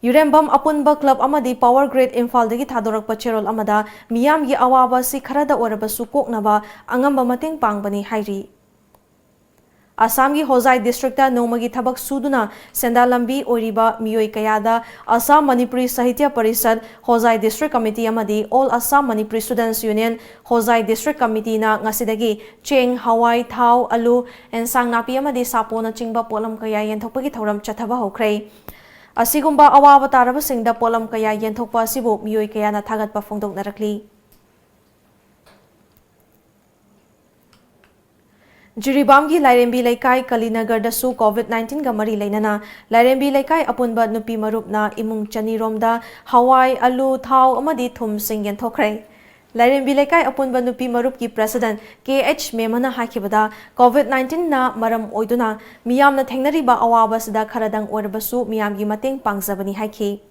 ꯌꯨꯔꯦꯝꯕꯝ ꯑꯄꯨꯟꯕ club ꯑꯃꯗꯤ Power Grid ꯏꯝꯐꯥꯜꯗꯒꯤ ꯊꯥꯗꯣꯔꯛꯄ ꯆꯦꯔꯣꯜ ꯑꯃꯗ ꯃꯤꯌꯥꯝꯒꯤ ꯑꯋꯥꯕ ꯑꯁꯤ ꯈꯔꯗ ꯑꯣꯏꯔꯕꯁꯨ ꯀꯣꯛꯅꯕ ꯑꯉꯝꯕ ꯃꯇꯦꯡ ꯄꯥꯡꯕꯅꯤ ꯍꯥꯏꯔꯤ꯫ ꯑꯁꯥꯝꯒꯤ ꯍꯣꯖꯥꯏ districtꯇ ꯅꯣꯡꯃꯒꯤ ꯊꯕꯛ ꯁꯨꯗꯨꯅ ꯁꯦꯟꯗꯥꯟ ꯂꯝꯕꯤ ꯑꯣꯏꯔꯤꯕ ꯃꯤꯑꯣꯏ ꯀꯌꯥꯗ ꯑꯁꯥꯝ ꯃꯅꯤꯄꯨꯔꯤ ꯁꯥꯍꯤꯇ꯭ꯌ ꯄꯔꯤꯁꯠ, ꯍꯣꯖꯥꯏ district committee ꯑꯃꯗꯤ All Assam Manipuri Students Union, ꯍꯣꯖꯥꯏ district committeeꯅ ꯉꯁꯤꯗꯒꯤ ꯆꯦꯡ, ꯍꯋꯥꯏ, ꯊꯥꯎ, ꯑꯂꯨ, ꯑꯦꯟꯁꯥꯡ ꯅꯥꯄꯤ ꯑꯃꯗꯤ ꯁꯥꯄꯣꯟꯅꯆꯤꯡꯕ ꯄꯣꯠꯂꯝ ꯀꯌꯥ ꯌꯦꯟꯊꯣꯛꯄꯒꯤ ꯊꯧꯔꯝ ꯆꯠꯊꯕ ꯍꯧꯈ꯭ꯔꯦ꯫ ꯑꯁꯤꯒꯨꯝꯕ ꯑꯋꯥꯕ ꯇꯥꯔꯕꯁꯤꯡꯗ ꯄꯣꯠꯂꯝ ꯀꯌꯥ ꯌꯦꯟꯊꯣꯛꯄ ꯑꯁꯤꯕꯨ ꯃꯤꯑꯣꯏ ꯀꯌꯥꯅ ꯊꯥꯒꯠꯄ ꯐꯣꯡꯗꯣꯛꯅꯔꯛꯂꯤ꯫ ꯖꯤꯔꯤꯕꯥꯝꯒꯤ ꯂꯥꯏꯔꯦꯝꯕꯤ ꯂꯩꯀꯥꯏ ꯀꯂꯤꯅꯒꯔꯗꯁꯨ COVID nineteenꯒ ꯃꯔꯤ ꯂꯩꯅꯅ ꯂꯥꯏꯔꯦꯝꯕꯤ ꯂꯩꯀꯥꯏ ꯑꯄꯨꯟꯕ ꯅꯨꯄꯤ ꯃꯔꯨꯞꯅ ꯏꯃꯨꯡ ꯆꯅꯤꯔꯣꯝꯗ ꯍꯋꯥꯏ, ꯑꯂꯨ, ꯊꯥꯎ ꯑꯃꯗꯤ ꯊꯨꯝꯁꯤꯡ ꯌꯦꯟꯊꯣꯛꯈ꯭ꯔꯦ꯫ ꯂꯥꯏꯔꯦꯝꯕꯤ ꯂꯩꯀꯥꯏ ꯑꯄꯨꯟꯕ ꯅꯨꯄꯤ ꯃꯔꯨꯞꯀꯤ president ꯀꯦ ꯑꯩꯆ ꯃꯦꯃꯅ ꯍꯥꯏꯈꯤꯕꯗ, COVID nineteenꯅ ꯃꯔꯝ ꯑꯣꯏꯗꯨꯅ ꯃꯤꯌꯥꯝꯅ ꯊꯦꯡꯅꯔꯤꯕ ꯑꯋꯥꯕ ꯑꯁꯤꯗ ꯈꯔꯗꯪ ꯑꯣꯏꯔꯕꯁꯨ ꯃꯤꯌꯥꯝꯒꯤ ꯃꯇꯦꯡ ꯄꯥꯡꯖꯕꯅꯤ ꯍꯥꯏꯈꯤ꯫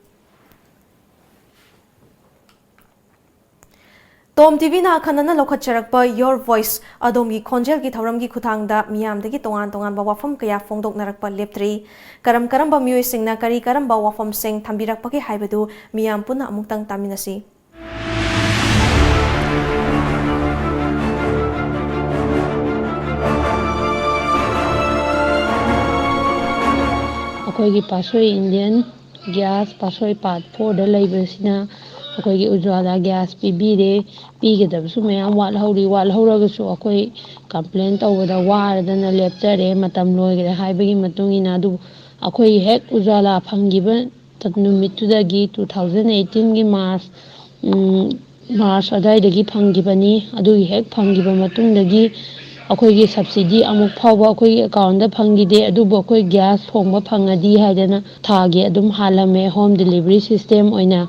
ꯇꯣꯝ ꯇꯤꯚꯤꯅ ꯑꯈꯟꯅꯅ ꯂꯧꯈꯠꯆꯔꯛꯄ Your Voice, ꯑꯗꯣꯝꯒꯤ ꯈꯣꯟꯖꯦꯜꯒꯤ ꯊꯧꯔꯝꯒꯤ ꯈꯨꯊꯥꯡꯗ ꯃꯤꯌꯥꯝꯗꯒꯤ ꯇꯣꯉꯥꯟ ꯇꯣꯉꯥꯟꯕ ꯋꯥꯐꯝ ꯀꯌꯥ ꯐꯣꯡꯗꯣꯛꯅꯔꯛꯄ ꯂꯦꯞꯇ꯭ꯔꯤ꯫ ꯀꯔꯝ ꯀꯔꯝꯕ ꯃꯤꯑꯣꯏꯁꯤꯡꯅ ꯀꯔꯤ ꯀꯔꯝꯕ ꯋꯥꯐꯝꯁꯤꯡ ꯊꯝꯕꯤꯔꯛꯄꯒꯦ ꯍꯥꯏꯕꯗꯨ ꯃꯤꯌꯥꯝ ꯄꯨꯟꯅ ꯑꯃꯨꯛꯇꯪ ꯇꯥꯃꯤꯟꯅꯁꯤ꯫ ꯑꯩꯈꯣꯏꯒꯤ ꯄꯥꯠꯁꯣꯏ ꯏꯟꯗꯤꯌꯟ ꯒ꯭ꯌꯥꯁ ꯄꯥꯠꯁꯣꯏ ꯄꯥꯔꯠ ꯐꯣꯔꯗ ꯂꯩꯕꯁꯤꯅ ꯑꯩꯈꯣꯏꯒꯤ ꯎꯖ꯭ꯋꯥꯂꯥ ꯒ꯭ꯌꯥꯁ ꯄꯤꯕꯤꯔꯦ꯫ ꯄꯤꯒꯗꯕꯁꯨ ꯃꯌꯥꯝ ꯋꯥꯠꯍꯧꯔꯤ꯫ ꯋꯥꯠꯍꯧꯔꯒꯁꯨ ꯑꯩꯈꯣꯏ ꯀꯝꯄ꯭ꯂꯦꯟ ꯇꯧꯕꯗ ꯋꯥꯔꯗꯅ ꯂꯦꯞꯆꯔꯦ, ꯃꯇꯝ ꯂꯣꯏꯈ꯭ꯔꯦ ꯍꯥꯏꯕꯒꯤ ꯃꯇꯨꯡ ꯏꯟꯅ꯫ ꯑꯗꯨꯕꯨ ꯑꯩꯈꯣꯏ ꯍꯦꯛ ꯎꯖ꯭ꯋꯥꯂꯥ ꯐꯪꯈꯤꯕ ꯅꯨꯃꯤꯠꯇꯨꯗꯒꯤ, two thousand eighteenꯒꯤ March, ꯎꯝ, March ꯑꯗꯨꯋꯥꯏꯗꯒꯤ ꯐꯪꯈꯤꯕꯅꯤ꯫ ꯑꯗꯨꯒꯤ ꯍꯦꯛ ꯐꯪꯈꯤꯕ ꯃꯇꯨꯡꯗꯒꯤ ꯑꯩꯈꯣꯏꯒꯤ subsidy ꯑꯃꯨꯛ ꯐꯥꯎꯕ ꯑꯩꯈꯣꯏꯒꯤ accountꯗ ꯐꯪꯈꯤꯗꯦ꯫ ꯑꯗꯨꯕꯨ ꯑꯩꯈꯣꯏ ꯒ꯭ꯌꯥꯁ ꯊꯣꯡꯕ ꯐꯪꯉꯗꯤ ꯍꯥꯏꯗꯅ ꯊꯥꯒꯤ ꯑꯗꯨꯝ ꯍꯥꯜꯂꯝꯃꯦ, home delivery system ꯑꯣꯏꯅ꯫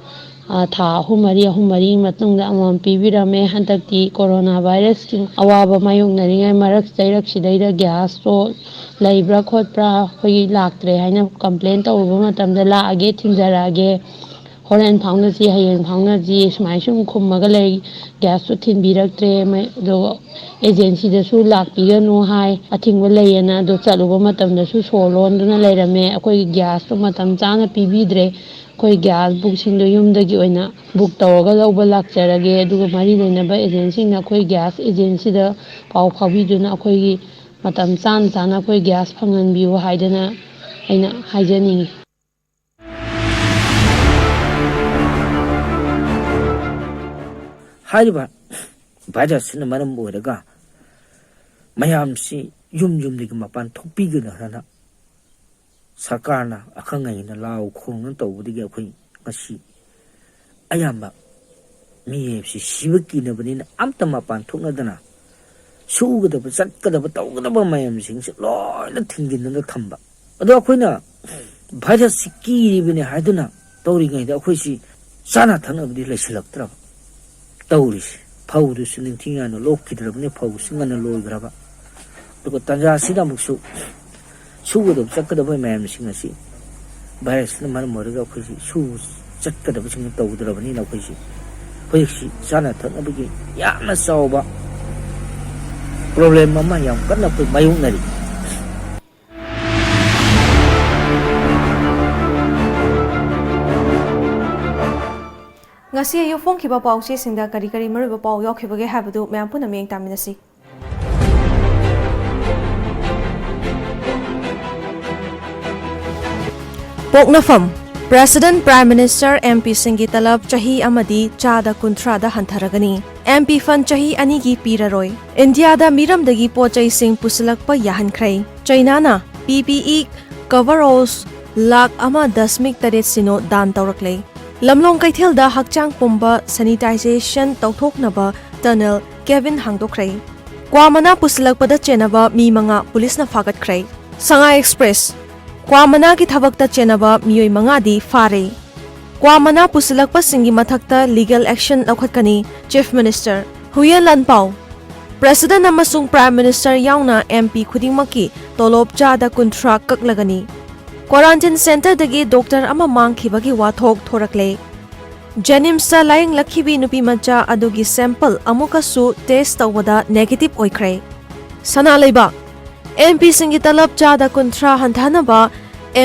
ꯑ, ꯊꯥ ꯑꯍꯨꯝ ꯃꯔꯤ, ꯑꯍꯨꯝ ꯃꯔꯤ ꯃꯇꯨꯡꯗ ꯑꯃꯃꯝ ꯄꯤꯕꯤꯔꯝꯃꯦ꯫ ꯍꯟꯗꯛꯇꯤ ꯀꯣꯔꯣꯅꯥ ꯚꯥꯏꯔꯁꯀꯤ ꯑꯋꯥꯕ ꯃꯥꯌꯣꯛꯅꯔꯤꯉꯩ ꯃꯔꯛ ꯆꯩꯔꯛꯁꯤꯗꯩꯗ ꯒ꯭ꯌꯥꯁꯇꯣ ꯂꯩꯕ꯭ꯔꯥ ꯈꯣꯠꯄ꯭ꯔꯥ, ꯑꯩꯈꯣꯏꯒꯤ ꯂꯥꯛꯇ꯭ꯔꯦ ꯍꯥꯏꯅ ꯀꯝꯄ꯭ꯂꯦꯟ ꯇꯧꯔꯨꯕ ꯃꯇꯝꯗ, "ꯂꯥꯛꯑꯒꯦ, ꯊꯤꯟꯖꯔꯛꯑꯒꯦ, ꯍꯣꯔꯦꯟ ꯐꯥꯎꯅꯁꯤ, ꯍꯌꯦꯡ ꯐꯥꯎꯅꯁꯤ", ꯁꯨꯃꯥꯏꯅ ꯁꯨꯝ ꯈꯨꯝꯃꯒ ꯂꯩ꯫ ꯒ꯭ꯌꯥꯁꯇꯣ ꯊꯤꯟꯕꯤꯔꯛꯇ꯭ꯔꯦ꯫ ꯃ-, ꯑꯗꯨꯒ ꯑꯦꯖꯦꯟꯁꯤꯗꯁꯨ ꯂꯥꯛꯄꯤꯒꯅꯨ ꯍꯥꯏ, ꯑꯊꯤꯡꯕ ꯂꯩꯌꯦꯅ꯫ ꯑꯗꯣ ꯆꯠꯂꯨꯕ ꯃꯇꯝꯗꯁꯨ ꯁꯣ ꯂꯣꯟꯗꯨꯅ ꯂꯩꯔꯝꯃꯦ꯫ ꯑꯩꯈꯣꯏꯒꯤ ꯒ꯭ꯌꯥꯁꯇꯣ ꯃꯇꯝ ꯆꯥꯅ ꯄꯤꯕꯤꯗ꯭ꯔꯦ꯫ ꯑꯩꯈꯣꯏ ꯒ꯭ꯌꯥꯁ ꯕꯨꯛꯁꯤꯡꯗꯣ ꯌꯨꯝꯗꯒꯤ ꯑꯣꯏꯅ ꯕꯨꯛ ꯇꯧꯔꯒ ꯂꯧꯕ ꯂꯥꯛꯆꯔꯒꯦ꯫ ꯑꯗꯨꯒ ꯃꯔꯤ ꯂꯩꯅꯕ ꯑꯦꯖꯦꯟꯁꯤꯡꯅ ꯑꯩꯈꯣꯏ ꯒ꯭ꯌꯥꯁ ꯑꯦꯖꯦꯟꯁꯤꯗ ꯄꯥꯎ ꯐꯥꯎꯕꯤꯗꯨꯅ ꯑꯩꯈꯣꯏꯒꯤ ꯃꯇꯝ ꯆꯥꯅ ꯆꯥꯅ ꯑꯩꯈꯣꯏ ꯒ꯭ꯌꯥꯁ ꯐꯪꯍꯟꯕꯤꯌꯨ ꯍꯥꯏꯗꯅ ꯑꯩꯅ ꯍꯥꯏꯖꯅꯤꯡꯉꯤ꯫ ꯍꯥꯏꯔꯤꯕ ꯚꯥꯏꯔꯁꯁꯤꯅ ꯃꯔꯝ ꯑꯣꯏꯔꯒ ꯃꯌꯥꯝꯁꯤ ꯌꯨꯝ ꯌꯨꯝꯗꯒꯤ ꯃꯄꯥꯟ ꯊꯣꯛꯄꯤꯒꯅꯨ ꯍꯥꯏꯅ ꯁꯔꯀꯥꯔꯅ ꯑꯈꯪ ꯑꯍꯩꯅ ꯂꯥꯎ ꯈꯣꯡꯅ ꯇꯧꯕꯗꯒꯤ ꯑꯩꯈꯣꯏ ꯉꯁꯤ ꯑꯌꯥꯝꯕ ꯃꯤ ꯍꯥꯏꯕꯁꯤ ꯁꯤꯕ ꯀꯤꯅꯕꯅꯤꯅ ꯑꯝꯇ ꯃꯄꯥꯟ ꯊꯣꯛꯅꯗꯅ ꯁꯨꯒꯗꯕ, ꯆꯠꯀꯗꯕ, ꯇꯧꯒꯗꯕ ꯃꯌꯥꯝꯁꯤꯡꯁꯦ ꯂꯣꯏꯅ ꯊꯤꯡꯖꯤꯟꯗꯨꯅ ꯊꯝꯕ꯫ ꯑꯗꯣ ꯑꯩꯈꯣꯏꯅ ꯚꯥꯏꯔꯁꯁꯤ ꯀꯤꯔꯤꯕꯅꯤ ꯍꯥꯏꯗꯨꯅ ꯇꯧꯔꯤꯉꯩꯗ ꯑꯩꯈꯣꯏꯁꯤ ꯆꯥꯅ ꯊꯛꯅꯕꯗꯤ ꯂꯩꯁꯤꯜꯂꯛꯇ꯭ꯔꯕ ꯇꯧꯔꯤꯁꯤ꯫ ꯐꯧꯗꯨꯁꯨ ꯅꯤꯡꯊꯤ ꯌꯥꯅ ꯂꯣꯛꯈꯤꯗ꯭ꯔꯕꯅꯤ, ꯐꯧꯁꯨ ꯉꯟꯅ ꯂꯣꯏꯈ꯭ꯔꯕ꯫ ꯑꯗꯨꯒ ꯇꯥꯟꯖꯥꯁꯤꯗ ꯑꯃꯨꯛꯁꯨ ꯁꯨꯒꯗꯕ ꯆꯠꯀꯗꯕ ꯃꯌꯥꯝꯁꯤꯡ ꯑꯁꯤ ꯚꯥꯏꯔꯁꯅ ꯃꯔꯝ ꯑꯣꯏꯔꯒ ꯑꯩꯈꯣꯏꯁꯤ ꯁꯨ ꯆꯠꯀꯗꯕꯁꯤꯡ ꯇꯧꯗ꯭ꯔꯕꯅꯤꯅ ꯑꯩꯈꯣꯏꯁꯤ ꯑꯩꯈꯣꯏ ꯍꯧꯖꯤꯛ ꯆꯥꯅ ꯊꯛꯅꯕꯒꯤ ꯌꯥꯝꯅ ꯆꯥꯎꯕ problem ꯑꯃ ꯌꯥꯝ ꯀꯟꯅ ꯑꯩꯈꯣꯏ ꯃꯥꯌꯣꯛꯅꯔꯤ꯫ ꯉꯁꯤ ꯑꯌꯨꯛ ꯐꯣꯡꯈꯤꯕ ꯄꯥꯎꯆꯦꯁꯤꯡꯗ ꯀꯔꯤ ꯀꯔꯤ ꯃꯔꯨꯑꯣꯏꯕ ꯄꯥꯎ ꯌꯥꯎꯈꯤꯕꯒꯦ ꯍꯥꯏꯕꯗꯨ ꯃꯌꯥꯝ ꯄꯨꯟꯅ ꯃꯤꯠꯌꯦꯡ ꯇꯥꯃꯤꯟꯅꯁꯤ꯫ ꯄꯣꯛꯅꯐꯝ: President, Prime Minister, M P ꯁꯤꯡꯒꯤ ꯇꯂꯕ ꯆꯍꯤ ꯑꯃꯗꯤ ꯆꯥꯗ ꯀꯨꯟꯊ꯭ꯔꯥꯗ ꯍꯟꯊꯔꯒꯅꯤ꯫ M P fund ꯆꯍꯤ ꯑꯅꯤꯒꯤ ꯄꯤꯔꯔꯣꯏ꯫ ꯏꯟꯗꯤꯌꯥꯗ ꯃꯤꯔꯝꯗꯒꯤ ꯄꯣꯠ ꯆꯩꯁꯤꯡ ꯄꯨꯁꯤꯜꯂꯛꯄ ꯌꯥꯍꯟꯈ꯭ꯔꯦ꯫ ꯆꯩꯅꯥꯅ P P E coveralls lakh ꯑꯃ ꯗꯁꯃꯤꯛ ꯇꯔꯦꯠ ꯁꯤꯅꯣ ꯗꯥꯟ ꯇꯧꯔꯛꯂꯦ꯫ ꯂꯝꯂꯣꯡ ꯀꯩꯊꯦꯜꯗ ꯍꯛꯆꯥꯡ ꯄꯨꯝꯕ sanitization ꯇꯧꯊꯣꯛꯅꯕ tunnel cabin ꯍꯥꯡꯗꯣꯛꯈ꯭ꯔꯦ꯫ ꯀ꯭ꯋꯥ ꯃꯅꯥ ꯄꯨꯁꯤꯜꯂꯛꯄꯗ ꯆꯦꯟꯅꯕ ꯃꯤ ꯃꯉꯥ ꯄꯨꯂꯤꯁꯅ ꯐꯥꯒꯠꯈ꯭ꯔꯦ꯫ ꯁꯉꯥꯏ Express: ꯀ꯭ꯋꯥ ꯃꯅꯥꯒꯤ ꯊꯕꯛꯇ ꯆꯦꯟꯅꯕ ꯃꯤꯑꯣꯏ ꯃꯉꯥꯗꯤ ꯐꯥꯔꯦ꯫ ꯀ꯭ꯋꯥ ꯃꯅꯥ ꯄꯨꯁꯤꯜꯂꯛꯄꯁꯤꯡꯒꯤ ꯃꯊꯛꯇ legal action ꯂꯧꯈꯠꯀꯅꯤ, Chief Minister꯫ ꯍꯨꯏꯌꯦꯟ ꯂꯥꯟꯄꯥꯎ: President ꯑꯃꯁꯨꯡ Prime Minister ꯌꯥꯎꯅ M P ꯈꯨꯗꯤꯡꯃꯛꯀꯤ ꯇꯣꯂꯣꯞ ꯆꯥꯗ ꯀꯨꯟꯊ꯭ꯔꯥ ꯀꯛꯂꯒꯅꯤ꯫ Quarantine centreꯗꯒꯤ doctor ꯑꯃ ꯃꯥꯡꯈꯤꯕꯒꯤ ꯋꯥꯊꯣꯛ ꯊꯣꯔꯛꯂꯦ꯫ JNIMSꯇ ꯂꯥꯌꯦꯡꯂꯛꯈꯤꯕꯤ ꯅꯨꯄꯤꯃꯆꯥ ꯑꯗꯨꯒꯤ sample ꯑꯃꯨꯛꯀꯁꯨ test ꯇꯧꯕꯗ negative ꯑꯣꯏꯈ꯭ꯔꯦ꯫ ꯁꯅꯥ ꯂꯩꯕꯥꯛ: M Pꯁꯤꯡꯒꯤ ꯇꯂꯕ ꯆꯥꯗ ꯀꯨꯟꯊ꯭ꯔꯥ ꯍꯟꯊꯅꯕ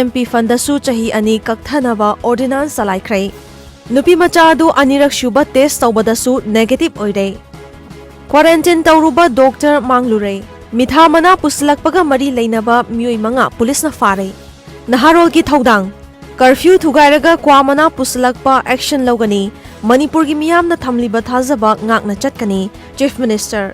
M P fundꯗꯁꯨ ꯆꯍꯤ ꯑꯅꯤ ꯀꯛꯊꯅꯕ ordinance ꯆꯂꯥꯏꯈ꯭ꯔꯦ꯫ ꯅꯨꯄꯤꯃꯆꯥ ꯑꯗꯨ ꯑꯅꯤꯔꯛ ꯁꯨꯕ test ꯇꯧꯕꯗꯁꯨ negative ꯑꯣꯏꯔꯦ꯫ Quarantine ꯇꯧꯔꯨꯕ doctor ꯃꯥꯡꯂꯨꯔꯦ꯫ ꯃꯤꯊꯥ ꯃꯅꯥ ꯄꯨꯁꯤꯜꯂꯛꯄꯒ ꯃꯔꯤ ꯂꯩꯅꯕ ꯃꯤꯑꯣꯏ ꯃꯉꯥ ꯄꯨꯂꯤꯁꯅ ꯐꯥꯔꯦ꯫ ꯅꯍꯥꯔꯣꯜꯒꯤ ꯊꯧꯗꯥꯡ: Curfew ꯊꯨꯒꯥꯏꯔꯒ ꯀ꯭ꯋꯥ ꯃꯅꯥ ꯄꯨꯁꯤꯜꯂꯛꯄ action ꯂꯧꯒꯅꯤ꯫ ꯃꯅꯤꯄꯨꯔꯒꯤ ꯃꯤꯌꯥꯝꯅ ꯊꯝꯂꯤꯕ ꯊꯥꯖꯕ ꯉꯥꯛꯅ ꯆꯠꯀꯅꯤ, Chief Minister꯫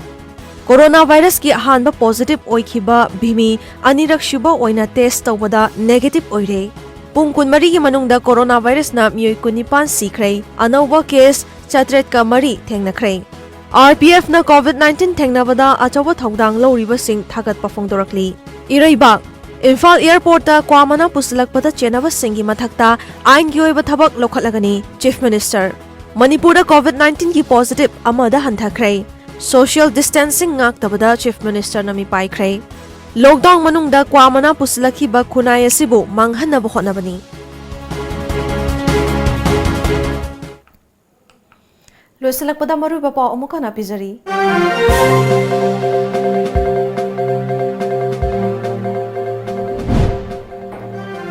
Corona virusꯀꯤ ꯑꯍꯥꯟꯕ positive ꯑꯣꯏꯈꯤꯕ ꯚꯤꯃꯤ ꯑꯅꯤꯔꯛ ꯁꯨꯕ ꯑꯣꯏꯅ test ꯇꯧꯕꯗ negative ꯑꯣꯏꯔꯦ꯫ ꯄꯨꯡ ꯀꯨꯟꯃꯔꯤꯒꯤ ꯃꯅꯨꯡꯗ corona virusꯅ ꯃꯤꯑꯣꯏ ꯀꯨꯟꯅꯤꯄꯥꯟ ꯁꯤꯈ꯭ꯔꯦ꯫ ꯑꯅꯧꯕ case ꯆꯥꯇ꯭ꯔꯦꯠꯀ ꯃꯔꯤ ꯊꯦꯡꯅꯈ꯭ꯔꯦ꯫ RPFꯅ COVID nineteen ꯊꯦꯡꯅꯕꯗ ꯑꯆꯧꯕ ꯊꯧꯗꯥꯡ ꯂꯧꯔꯤꯕꯁꯤꯡ ꯊꯥꯒꯠꯄ ꯐꯣꯡꯗꯣꯔꯛꯂꯤ꯫ ꯏꯔꯩꯕꯥꯛ: ꯏꯝꯐꯥꯜ airportꯇ ꯀ꯭ꯋꯥ ꯃꯅꯥ ꯄꯨꯁꯤꯜꯂꯛꯄꯗ ꯆꯦꯟꯅꯕꯁꯤꯡꯒꯤ ꯃꯊꯛꯇ ꯑꯥꯏꯟꯒꯤ ꯑꯣꯏꯕ ꯊꯕꯛ ꯂꯧꯈꯠꯂꯒꯅꯤ, Chief Minister꯫ ꯃꯅꯤꯄꯨꯔꯗ COVID nineteenꯒꯤ positive ꯑꯃꯗ ꯍꯟꯊꯈ꯭ꯔꯦ꯫ Social distancing ꯉꯥꯛꯇꯕꯗ Chief Ministerꯅ ꯃꯤꯄꯥꯏꯈ꯭ꯔꯦ꯫ Lockdown ꯃꯅꯨꯡꯗ ꯀ꯭ꯋꯥ ꯃꯅꯥ ꯄꯨꯁꯤꯜꯂꯛꯈꯤꯕ ꯈꯨꯟꯅꯥꯏ ꯑꯁꯤꯕꯨ ꯃꯥꯡꯍꯟꯅꯕ ꯍꯣꯠꯅꯕꯅꯤ꯫ ꯂꯣꯏꯁꯤꯜꯂꯛꯄꯗ ꯃꯔꯨꯑꯣꯏꯕ ꯄꯥꯎ ꯑꯃꯨꯛ ꯍꯟꯅ ꯄꯤꯖꯔꯤ꯫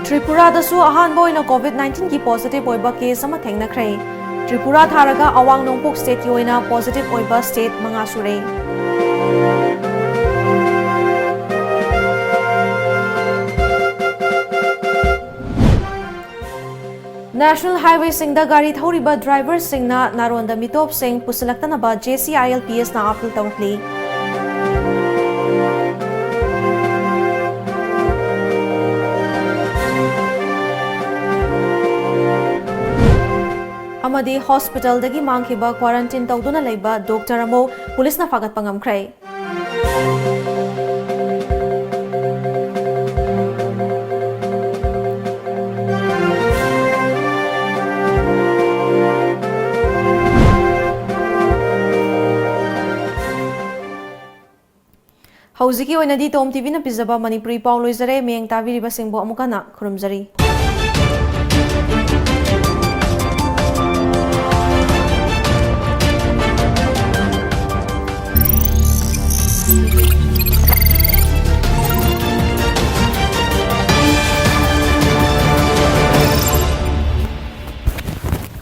ꯇ꯭ꯔꯤꯄꯨꯔꯥꯗꯁꯨ ꯑꯍꯥꯟꯕ ꯑꯣꯏꯅ COVID nineteen ꯒꯤ positive ꯑꯣꯏꯕ case ꯑꯃ ꯊꯦꯡꯅꯈ꯭ꯔꯦ꯫ ꯇ꯭ꯔꯤꯄꯨꯔꯥ ꯊꯥꯔꯒ ꯑꯋꯥꯡ ꯅꯣꯡꯄꯣꯛ state ꯀꯤ ꯑꯣꯏꯅ positive ꯑꯣꯏꯕ state ꯃꯉꯥ ꯁꯨꯔꯦ꯫ National highway ꯁꯤꯡꯗ ꯒꯥꯔꯤ ꯊꯧꯔꯤꯕ driver ꯁꯤꯡꯅ ꯅꯥꯔꯣꯟꯗ ꯃꯤꯇꯣꯞꯁꯤꯡ ꯄꯨꯁꯤꯜꯂꯛꯇꯅꯕ JCILPS ꯅ appeal ꯇꯧꯔꯛꯂꯤ꯫ ꯑꯃꯗꯤ hospital ꯗꯒꯤ ꯃꯥꯡꯈꯤꯕ quarantine ꯇꯧꯗꯨꯅ ꯂꯩꯕ doctor ꯑꯃ police ꯅ ꯐꯥꯒꯠꯄ ꯉꯝꯈ꯭ꯔꯦ꯫ ꯍꯧꯖꯤꯛꯀꯤ ꯑꯣꯏꯅꯗꯤ ꯇꯣꯝ ꯇꯤꯚꯤꯅ ꯄꯤꯖꯕ ꯃꯅꯤꯄꯨꯔꯤ ꯄꯥꯎ ꯂꯣꯏꯖꯔꯦ꯫ ꯃꯌꯦꯡ ꯇꯥꯕꯤꯔꯤꯕꯁꯤꯡꯕꯨ ꯑꯃꯨꯛ ꯍꯟꯅ ꯈꯨꯔꯨꯝꯖꯔꯤ꯫